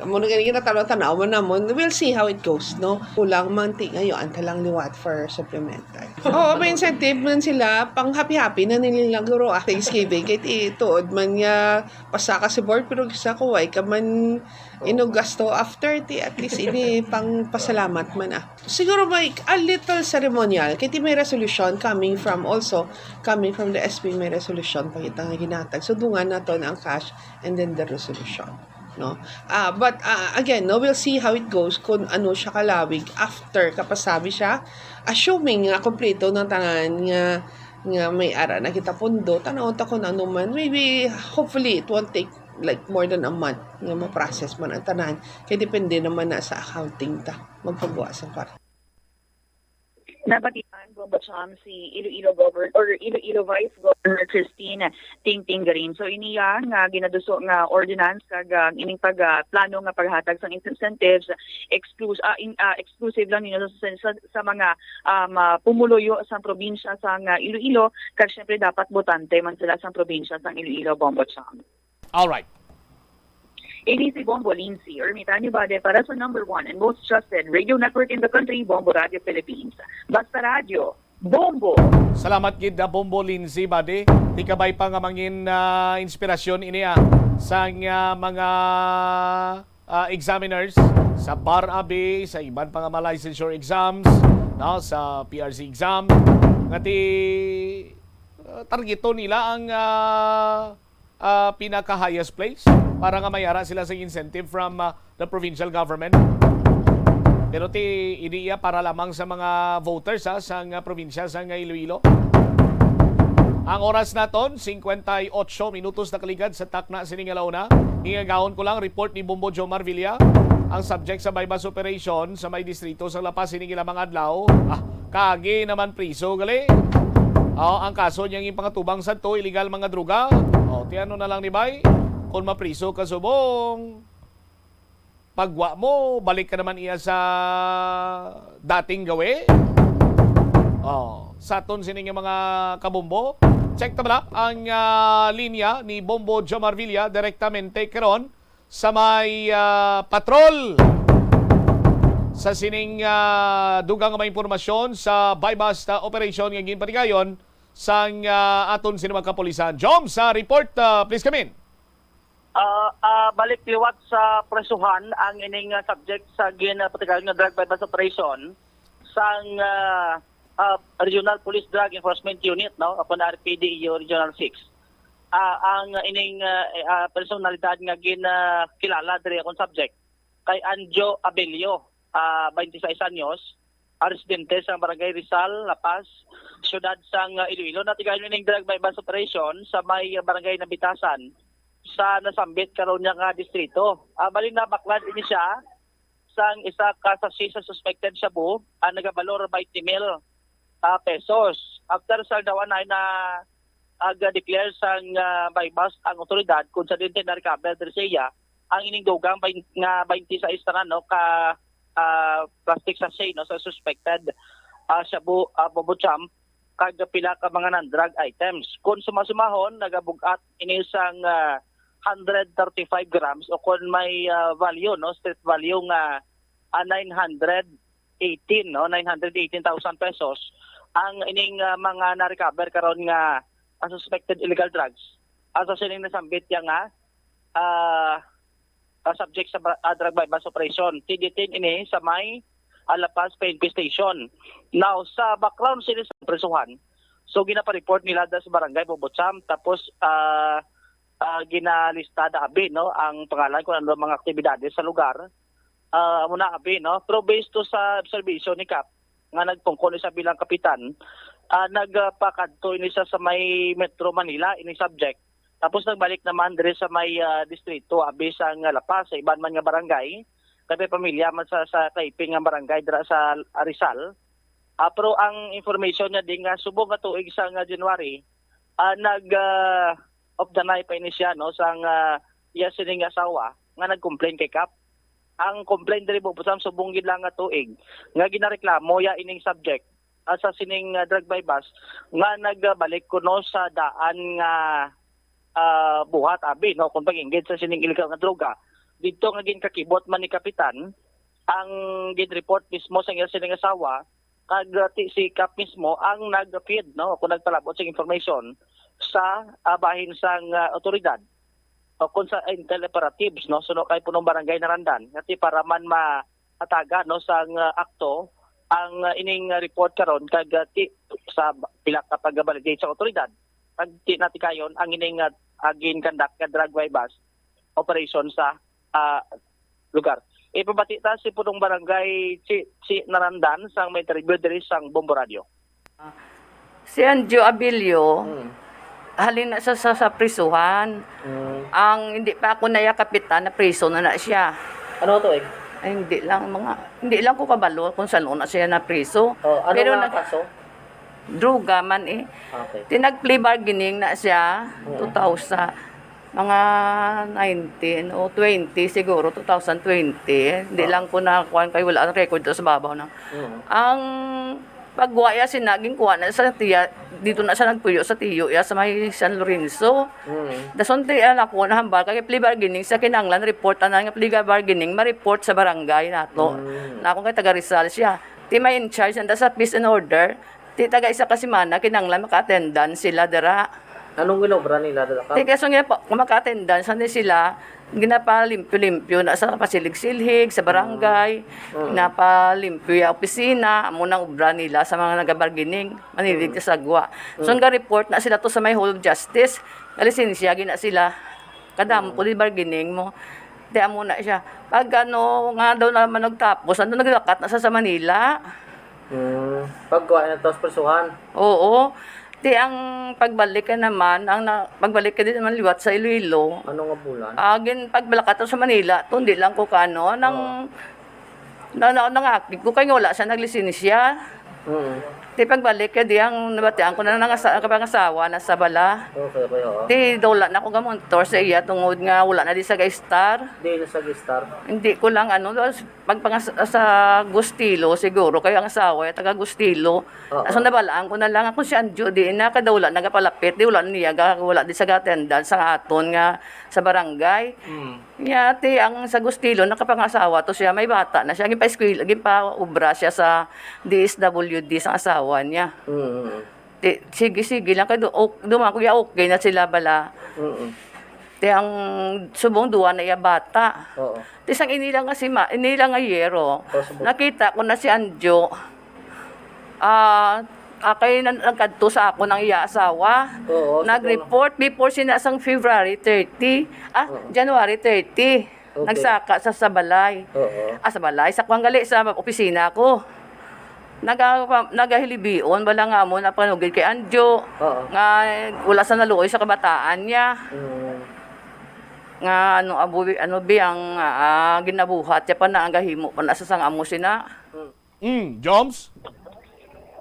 amo na gani ginatanaw-tanaw man namon. We'll see how it goes, no. Kulang man ti ngayon, anta lang liwat for supplemental. Oo, may incentive man sila, pang happy-happy na nila guro ah, Thanksgiving. Kay ti tuod man nga pasaka si board, pero sa kuway ka man inog gasto after ti at least ini pang pasalamat man ah. Siguro may a little ceremonial kay ti may resolution coming from also coming from the S P may resolution pa kita nga ginatag. So dungan naton ang cash and then the resolution, no? Ah, but ah, again, no, we'll see how it goes kung ano siya kalawig after kapasabi siya. Assuming nga kompleto ng tanan nga nga may ara na kita pundo, tanaw ta kung ano man. Maybe hopefully it won't take like more than a month nga ma-process man ang tanan. Kay depende naman na sa accounting ta magpagawa sa kwarta. Nabatian, Bombo Cham, si Iloilo Governor or Iloilo Vice Governor Christine Tingting Garin. So iniya nga ginaduso nga ordinance kag ah, ining pag ah, plano nga paghatag sang incentives exclus ah, in, ah, exclusive lang nino sa, sa, sa mga um, ah, pumuluyo sa probinsya sang ah, Iloilo kag syempre dapat botante man sila sa probinsya sang Iloilo, Bombo Cham. Alright. Ini si Bombo Lindsay Ermitanio Bade para sa number one and most trusted radio network in the country, Bombo Radio Philippines. Basta Radio, Bombo! Salamat gid na Bombo Lindsay Bade. Tikabay pa nga mangin ah, inspirasyon ini ah, sang ah, mga ah, examiners sa bar abi, sa iban pa nga mga licensure exams, no, sa P R C exam nga ti ah, targeto nila ang ah, ah, pinaka highest place para nga mayara sila sa incentive from ah, the provincial government. Pero ti ini iya para lamang sa mga voters ha, sa nga probinsya sa nga Iloilo. Ang oras naton, singkwenta y otso minutos na kaligad sa takna sini nga launa. Ingagahon ko lang report ni Bombo Jomar Villa. Ang subject sa buy-bust operation sa may distrito sa La Paz ini nga lamang adlaw. Ah, kagi naman priso gali. Oh, ang kaso niya ginpangatubang sadto illegal mga droga. Oh, ti ano na lang ni bay? Kung mapriso ka subong, pagwa mo, balik ka naman iya sa dating gawi. Oh, sa aton sini nga mga kabombo, check ta bala ang ah, linya ni Bombo Jomar Villa direktamente karon sa may ah, patrol sa sining ah, dugang nga mga impormasyon sa buy-bust ah, operation nga ginpatigayon sang ah, aton sini mga kapulisan. Jom, sa report, ah, please come in. Ah, ah, balik liwat sa presuhan ang ining ah, subject sa ginpatigayon nga drug buy-bust operation sang ah, ah, Regional Police Drug Enforcement Unit, no, o kon R P D E U Regional six. Ah, ang ining ah, eh, ah, personalidad nga ginakilala diri akong subject kay Anjo Abelio, ah, twenty-six anyos, ah, residente sa Barangay Rizal, La Paz, siyudad sang ah, Iloilo. Natigayon ining drug buy-bust operation sa may ah, Barangay Nabitasan sa nasambit karon niya nga distrito. Ah, bali nabaklad ini siya sang isa ka sachet sa suspected shabu ang nagabalor twenty mil ah, pesos. After sa daw anay na aga-declare sang ah, buy-bust ang otoridad kung sa din na-recover diri sa iya ang ining dugang bain- nga twenty-six tanan, no, ka ah, plastic sachet, no, sa suspected, ah, shabu, ah, Bobo Champ, kag pila ka mga non-drug items. Kung sumasumahon, nagabug-at ini sang, ah, hundred thirty-five grams o kung may, ah, value, no, street value nga, ah, nine hundred eighteen, no, nine hundred eighteen thousand pesos ang ining, ah, mga na-recover karon nga, ah, suspected illegal drugs. Asa sining nasambit ya nga, ah, ah, subject sa bra-, ah, drug buy-bust operation. Ti-detain ini sa may, ah, La Paz P N P Station. Now, sa background sini sa prisuhan, so ginapareport nila da sa barangay Bobocham, tapos, ah, ah, ginalista da abi, no, ang pangalan kung ano ang mga aktibidades sa lugar. Ah, amo na abi, no, pero based to sa observation ni Kap nga nagpungko ni sa bilang kapitan, ah, nagpakadto ini sa, sa may Metro Manila, ini subject. Tapos nagbalik naman diri sa may, ah, distrito, abi sang La Paz, sa iban man nga barangay, kay may pamilya man sa, sa kaiping nga barangay dira sa Rizal. Ah, pero ang information niya din nga subong nga tuig sa nga January, ah, nag, ah, of the night pa ini siya, no, sang, ah, iya sining asawa nga nag-complain kay Kap. Ang complaint diri, Bobo Sam, subong gid lang nga tuig nga ginareklamo ya ining subject, ah, sa sining, ah, drug buy-bust nga nagbalik kuno sa daan nga, ah, buhat abi, no, kung pag-inggit sa sining illegal nga droga. Didto nga ginkakibot man ni Kapitan ang gin-report mismo sa iya sining asawa, kag, ah, ti si Kap mismo ang nag-feed, no, kung nagpalabot sing information sa, ah, bahin sang, ah, otoridad o kung sa intel operatives, no, suno kay punong barangay Narandan, nga ti para man mahatagan, no, sang, ah, akto ang, ah, ining, ah, report karon kag, ah, ti sa ba-, pila ka pag-validate sa otoridad, kag ti natikayon ang ining, ah, ah, gin-conduct nga drug buy-bust operation sa, ah, lugar. Ipabati ta si punong barangay Chi, Chi Narandan sang may interview diri sang Bombo Radio. Si Anjo Abilio, Hmm. halin na sa, sa, sa prisuhan. Hmm. Ang hindi pa ako naya kapitan, na priso na na siya. Ano to, eh? Ay, hindi lang, mga, hindi lang ko kabalo kung saan na siya na priso. Oh, ano Pero nga nag- kaso? Droga man, eh. Okay. Tinag-plea bargaining na siya, Mm. two thousand, mga nineteen o twenty siguro, two thousand twenty. Hindi Oh. lang ko nakuha kay wala ang record sa babaw na. Mm. Ang pagwa ya sina, ginkuha na sa tiya, dito na siya nagpuyo sa tiyo ya sa may San Lorenzo. Mm. Dason ti anak ko na hambal kay plea bargaining sa kinanglan report, ana nga plea bargaining ma-report sa barangay nato. Mm. Na ako kay taga Rizal siya. Ti may in charge nanda sa peace and order. Ti taga isa ka semana kinanglan maka-attendance sila dira. Anong ginobra nila dira ka? Ti kaso nga pa, kung maka-attendance na sila, ginapalimpyo-limpyo na sa pasilig-silhig, sa barangay, Mm. ginapalimpyo ya opisina, amo nang obra nila sa mga nagabargining, manilig Mm. sa sagwa. So, Mm. nga report na sila to sa may Hall of Justice, nga lisensya gina sila. Kadamo Mm. ko di bargining mo. Ti amo na siya. Pag ano, nga daw naman nagtapos, ano, naglakat na sa, sa Manila. Hmm. Pagkuha na to sa prisuhan? Oo. Ti ang pagbalik ka naman, ang na, pagbalik ka din naman liwat sa Iloilo. Ano nga bulan? Ah, gin, pagbalik ka to sa Manila, to, hindi lang ko kano, nang, Oo. na, na, nangakit ko, kay nga wala siya naglisensya. Mm. Ti pagbalik ka di ang nabatian ko na nangasa-, kapangasawa na sa bala. Okay, okay, oo. Ti daw wala na ako gamontor sa iya tungod nga wala na di sa ga-star. Di na sa ga-star. Hindi ko lang, ano, Pagpangas-, sa Gustilo siguro, kay ang asawa niya taga Gustilo. Oo. So, nabalaan ko na lang ako si Anjo, di na, kada wala nagapalapit, di wala niya ga-, wala di sa ga-attendance sa aton nga sa barangay. Mm. Nya, ti, ang sa Gustilo, nakapangasawa to siya, may bata na siya, ginpa-eskwela, ginpa-obra siya sa D S W D sa asawa niya. Mm. Ti, sige, sige lang, kay do-, ok, duman ko, ya, okay na sila bala. Mm. Ti, ang subong duwa na iya bata. Oo. Ti sang inila nga si ma-, inila nga yero, Oh, subong. nakita ko na si Anjo. Ah, ah, kay nan-, nagkadto sa ako ng iya asawa. Oo, subong. Nag-report before sina sang February thirty, ah, Oo. January thirty. Okay. Nagsaka sa, sa balay. Oo. Ah, sa balay, sa kuwan gali, sa opisina ko. Naga-, nagahilibion bala nga amo na panugid kay Anjo, Oo. nga wala sa naluoy sa kabataan niya. Mm. Nga ano, abo, ano, bi ang, ah, ginabuhat niya pa na, ang gahimo pa na sa sang amo sina. Mm. Mm, Joms?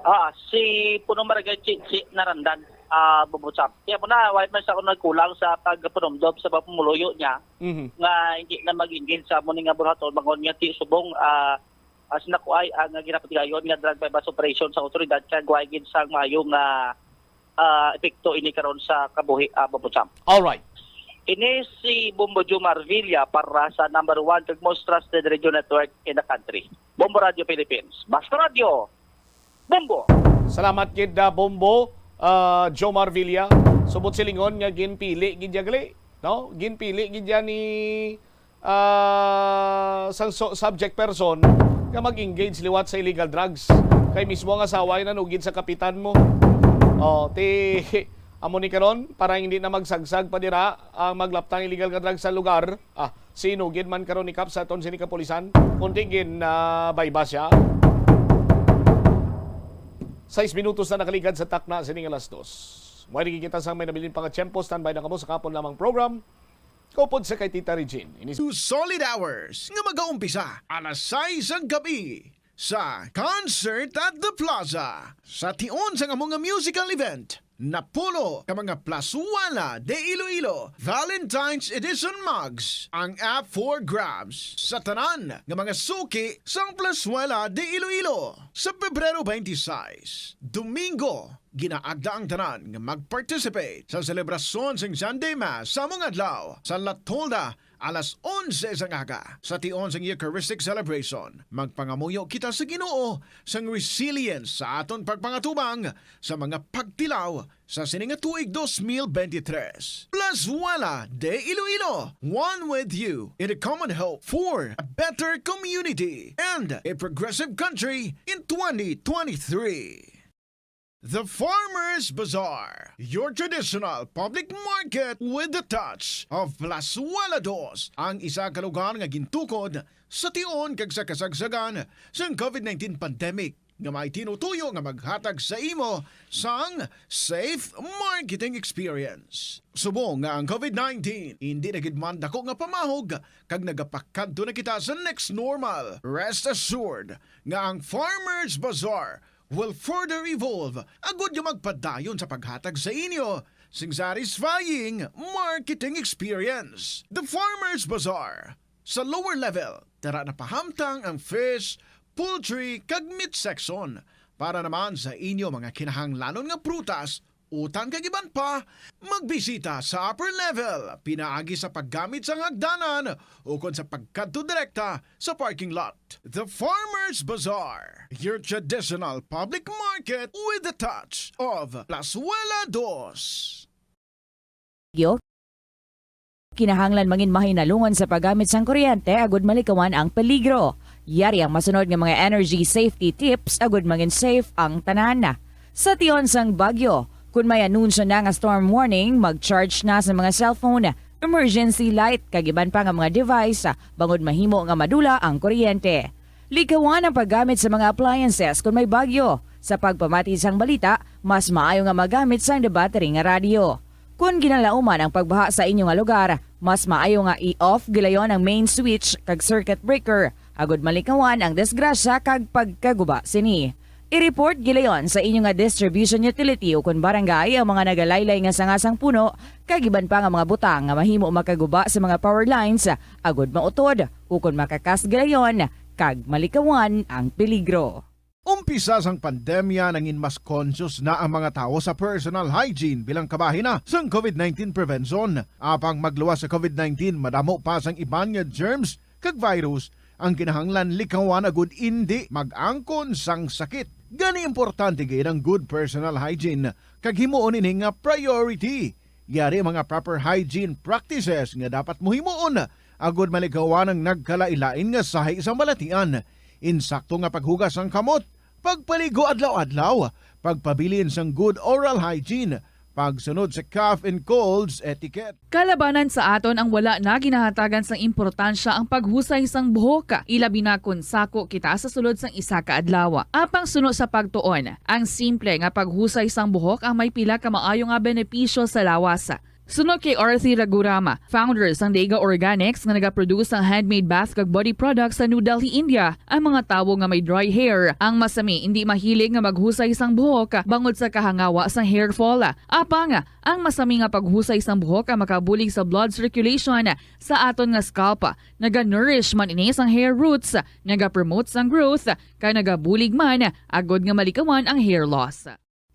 Ah, si Punong Barangay Chi, Chi Narandan, ah, Bubutsap. Kaya mo na, wala man sa ako nagkulang sa pagpanumdom sa pamumuyo niya Mhm. nga hindi na mag-inggil sa amo ni nga buhaton, bangon nga ti subong, ah, as nakuhay ang ginapatigayon nga drug buy-bust operation sa awtoridad, kag way gid sang maayo nga, ah, epekto ini karon sa kabuhi, ah, Bobo Sam. Alright. Ini si Bombo Jomar Villa para sa number one kag most trusted radio network in the country, Bombo Radio Philippines. Basta Radio, Bombo! Salamat gid, ah, Bombo, ah, Jomar Villa. Subot silingon nga ginpili gid ya gali, no? Ginpili gid ya ni, ah, sang su-, subject person nga mag-engage liwat sa illegal drugs. Kay mismo ang asawa ay nanugid sa kapitan mo. Oh, ti, amo ni karon, para hindi na magsagsag pa dira ang maglaptang illegal nga drugs sa lugar. Ah, sinugid man karon ni Kap sa aton sini kapulisan. Kundi gin, ah, buy-bust siya. Sais minutos na nakaligad sa takna sining alas dos. Mao ni kita sa may nabilin pang tiyempo. Standby na kamo sa kahapon lamang program. Kaupod sa kay Tita Regine. Ini Two solid hours nga magaumpisa alas sais ang gabi sa Concert at the Plaza. Sa tion sang amo nga musical event, napulo ka mga Plazuela de Iloilo Valentine's Edition mugs ang up for grabs sa tanan nga mga suki sang Plazuela de Iloilo. Sa Pebrero twenty-six, Domingo, ginaagda ang tanan nga mag-participate sa selebrasyon sang Sunday Mass sa among adlaw sa La Tolda alas onse sang aga. Sa tion sang Eucharistic celebration, magpangamuyo kita sa Ginoo sang resilience sa aton pagpangatubang sa mga pagtilaw sa sini nga tuig dos mil bente tres. Plazuela de Iloilo, one with you in a common hope for a better community and a progressive country in twenty twenty-three. The Farmers Bazaar, your traditional public market with the touch of Plazuela Dos, ang isa ka lugar nga gintukod sa tion kag sa kasagsagan sang covid nineteen pandemic, nga may tinutuyo nga maghatag sa imo sang safe marketing experience. Subong nga ang covid nineteen hindi na gid man dako nga pamahog kag nagapakadto na kita sa next normal, rest assured nga ang Farmers Bazaar will further evolve agud nga magpadayon sa paghatag sa inyo sing satisfying marketing experience. The Farmers Bazaar. Sa lower level, tara na pahamtang ang fish, poultry, kag meat section. Para naman sa inyo mga kinahanglanon nga prutas, utan kag iban pa, magbisita sa upper level pinaagi sa paggamit sang hagdanan ukon sa pagkadto direkta sa parking lot. The Farmers Bazaar, your traditional public market with the touch of Plazuela Dos. Yo. Kinahanglan mangin mahinalungan sa paggamit sang kuryente agud malikawan ang peligro. Yari ang masunod nga mga energy safety tips agud mangin safe ang tanan. Sa tion sang bagyo, kun may anunsyo na nga storm warning, mag-charge na sa mga cellphone, emergency light, kag iban pa nga mga device, bangod mahimo nga madula ang kuryente. Likawan ang paggamit sa mga appliances kon may bagyo. Sa pagpamati sang balita, mas maayo nga magamit sang debattery nga radyo. Kon ginalauman ang pagbaha sa inyo nga lugar, mas maayo nga i-off gilayon ang main switch kag circuit breaker, agud malikawan ang disgrasya kag pagkaguba sini. I-report gilayon sa inyo nga distribution utility ukon barangay ang mga nagalaylay nga sanga sang puno kag iban pa nga mga butang nga mahimo makaguba sa mga power lines, agud mautod ukon makakas gilayon kag malikawan ang peligro. Umpisa sang pandemya, nangin mas conscious na ang mga tawo sa personal hygiene bilang kabahin na sang covid nineteen prevention. Apang magluwas sa covid nineteen, madamo pa sang iban nga germs kag virus ang kinahanglan likawan agud indi mag-angkon sang sakit. Gani, importante gid ang good personal hygiene kag himuon ini nga priority. Yari mga proper hygiene practices nga dapat mo himuon agud malikawan ang nagkalain-lain nga sahi sang balatian. Insakto nga paghugas sang kamot, pagpaligo adlaw-adlaw, pagpabilin sang good oral hygiene, pagsunod sa cough and colds etiquette. Kalabanan sa aton ang wala na ginahatagan sang importansya ang paghusay sang buhok, ilabi na kon sako kita sa sulod sang isa ka adlaw. Apang suno sa pagtuon, ang simple nga paghusay sang buhok ang may pila ka maayo nga benepisyo sa lawas. Suno kay Arthi Raghuram, founder sang Dega Organics nga nagaproduce sang handmade bath kag body products sa New Delhi, India, ang mga tawo nga may dry hair ang masami indi mahilig nga maghusay sang buhok bangod sa kahangawa sang hair fall. Apang ang masami nga paghusay sang buhok ang makabulig sa blood circulation sa aton nga scalp. Naga-nourish man ini sang hair roots, naga-promote sang growth, kag nagabulig man agod nga malikawan ang hair loss.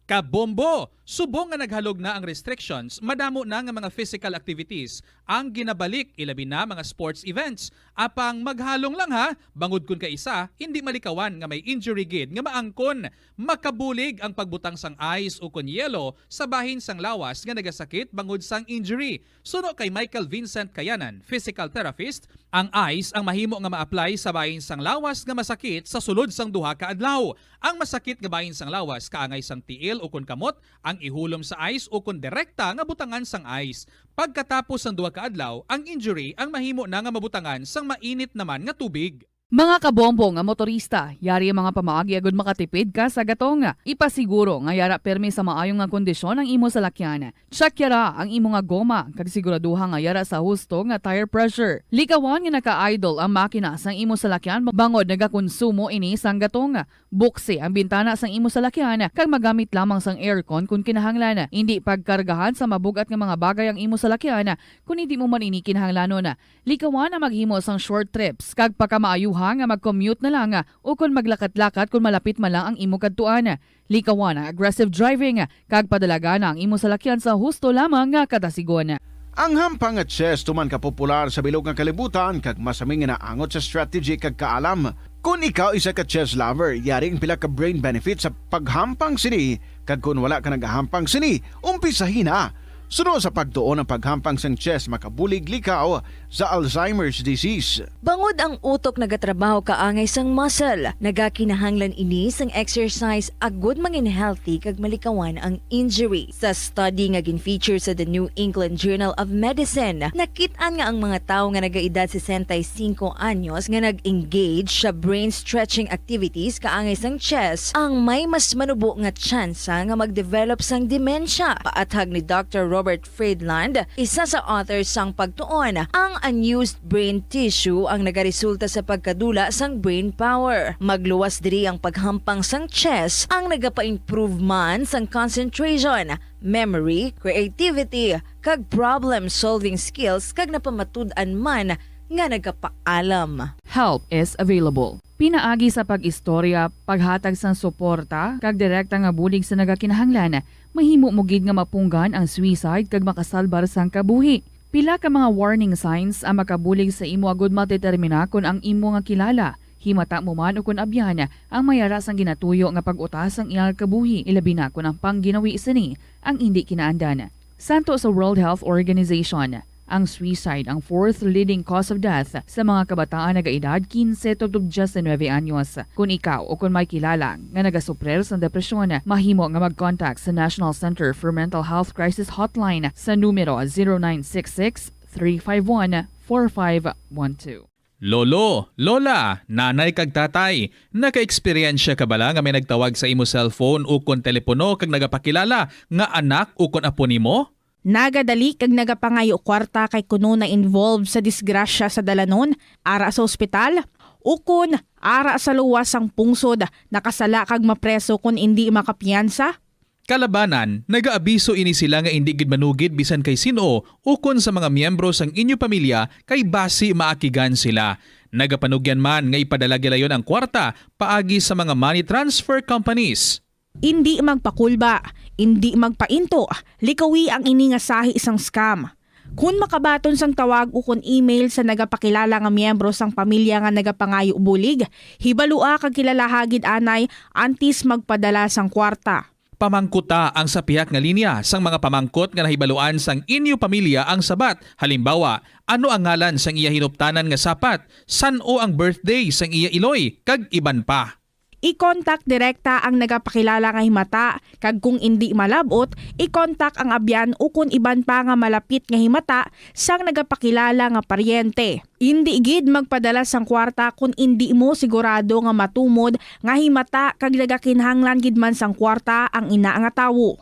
Kabombo! Subong nga naghalog na ang restrictions, madamo na nga mga physical activities ang ginabalik, ilabi na mga sports events. Apang maghalong lang ha, bangod kun kaisa, hindi malikawan nga may injury gid nga maangkon. Makabulig ang pagbutang sang ice ukon yelo sa bahin sang lawas nga nagasakit bangod sang injury. Suno kay Michael Vincent Kayanan, physical therapist, ang ice ang mahimo nga ma-apply sa bahin sang lawas nga masakit sa sulod sang duha ka adlaw. Ang masakit nga bahin sang lawas kaangay sang tiil ukon kamot ang ihulom sa ice ukon direkta nga butangan sang ice. Pagkatapos sang duha ka adlaw, ang injury ang mahimo na nga mabutangan sang mainit naman nga tubig. Mga kabombo nga motorista, yari ang mga pamaagi agud makatipid ka sa gatong. Ipasiguro nga yara pirmi sa maayo nga kondisyon ang imo salakyan. Check yara ang imo nga goma, kag siguraduha nga yara sa husto nga tire pressure. Likawan nga naka-idle ang makina sang imo salakyan bangod nagakonsumo ini sang gatong. Buksi ang bintana sang imo salakyan kag magamit lamang sang aircon kon kinahanglan. Indi pagkargahan sa mabug-at nga mga bagay ang imo salakyan kon hindi mo man ini kinahanglanon. Likawan ang maghimo sang short trips, kag pakamaayuha nga mag-commute na lang, o kon maglakat-lakat kon malapit man lang ang imo kadtuan. Likawan ang aggressive driving, kag padalagan ang imo salakyan sa husto lamang nga kadasigon. Ang hampang nga chess tuman ka popular sa bilog nga kalibutan kag masami nga naangot sa strategy kag kaalam. Kon ikaw isa ka chess lover, yari ang pila ka brain benefits sa paghampang sini, kag kon wala ka nagahampang sini, umpisahi na. Suno sa pagtuon, ang paghampang sang chess makabulig likaw sa Alzheimer's disease. Bangod ang utok nagatrabaho kaangay sang muscle, nagakinahanglan ini sang exercise agud mangin healthy kag malikawan ang injury. Sa study nga gin-feature sa The New England Journal of Medicine, nakit-an nga ang mga tawo nga nagaedad sesenta y cinco anyos nga nag-engage sa brain stretching activities kaangay sang chess ang may mas manubo nga tsansa nga mag-develop sang demensya. Paathag ni Doctor Robert Friedland, isa sa author sang pagtuon, ang unused brain tissue ang nagaresulta sa pagkadula sang brain power. Magluwas diri ang paghampang sang chess ang nagapa-improve man sang concentration, memory, creativity, kag problem-solving skills, kag napamatud-an man nga nagapaalam. Help is available. Pinaagi sa pag-istorya, paghatag sang suporta, kag direkta nga bulig sa nagakinahanglan, mahimo mo gid nga mapunggan ang suicide kag makasalbar sang kabuhi. Pila ka mga warning signs ang makabulig sa imo agud madetermina kon ang imo nga kilala, himata mo man ukon abyan, ang may ara sang ginatuyo nga pag-uta sang iyang kabuhi, ilabi na kon ang pangginawi sini ang indi kinaandan. Santo sa World Health Organization, ang suicide ang fourth leading cause of death sa mga kabataan nagaedad quince tubtob diecinuebe anyos. Kon ikaw o kon may kilala nga nagasuprir sang depresyon, mahimo nga mag-contact sa National Center for Mental Health Crisis Hotline sa numero zero nine six six, three five one, four five one two. Lolo, lola, nanay kag tatay, naka-eksperyensya ka bala nga may nagtawag sa imo cellphone ukon telepono kag nagapakilala nga anak ukon apo nimo? Nagadali kag nagapangayo kwarta kay kuno na-involve sa disgrasya sa dalanon, ara sa ospital, ukon ara sa luwas sang pungsod, nakasala kag mapreso kon indi makapiyansa? Kalabanan, nagaabiso ini sila nga indi gid manugid bisan kay sin-o ukon sa mga miyembro sang inyo pamilya kay basi maakigan sila. Nagapanugyan man nga ipadala gilayon ang kwarta paagi sa mga money transfer companies. Indi magpakulba, indi magpainto, likawi ang ini nga sahi sang scam. Kon makabaton sang tawag ukon email sa nagapakilala nga miyembro sang pamilya nga nagapangayo bulig, hibalua kag kilalaha gid anay antes magpadala sang kwarta. Pamangkuta ang sa pihak nga linya sang mga pamangkot nga nahibaluan sang inyo pamilya ang sabat, halimbawa, ano ang ngalan sang iya hinuptanan nga sapat, san-o ang birthday sang iya iloy, kag iban pa. I-contact direkta ang nagapakilala nga himata, kag kung indi malab-ot, i-contact ang abyan ukon iban pa nga malapit nga himata sang nagapakilala nga paryente. Indi gid magpadala sang kwarta kon indi mo sigurado nga matumod nga himata kag nagakinahanglan gid man sang kwarta ang ina nga tawo.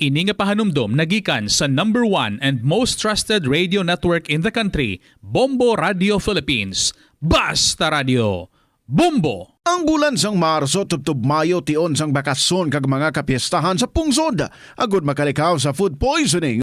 Ini nga pahanumdom nagikan sa number one and most trusted radio network in the country, Bombo Radio Philippines. Basta Radio, Bombo! Ang bulan sang Marso tubtob Mayo tion sang bakasyon kag mga kapiestahan sa pungsod, agud makalikaw sa food poisoning.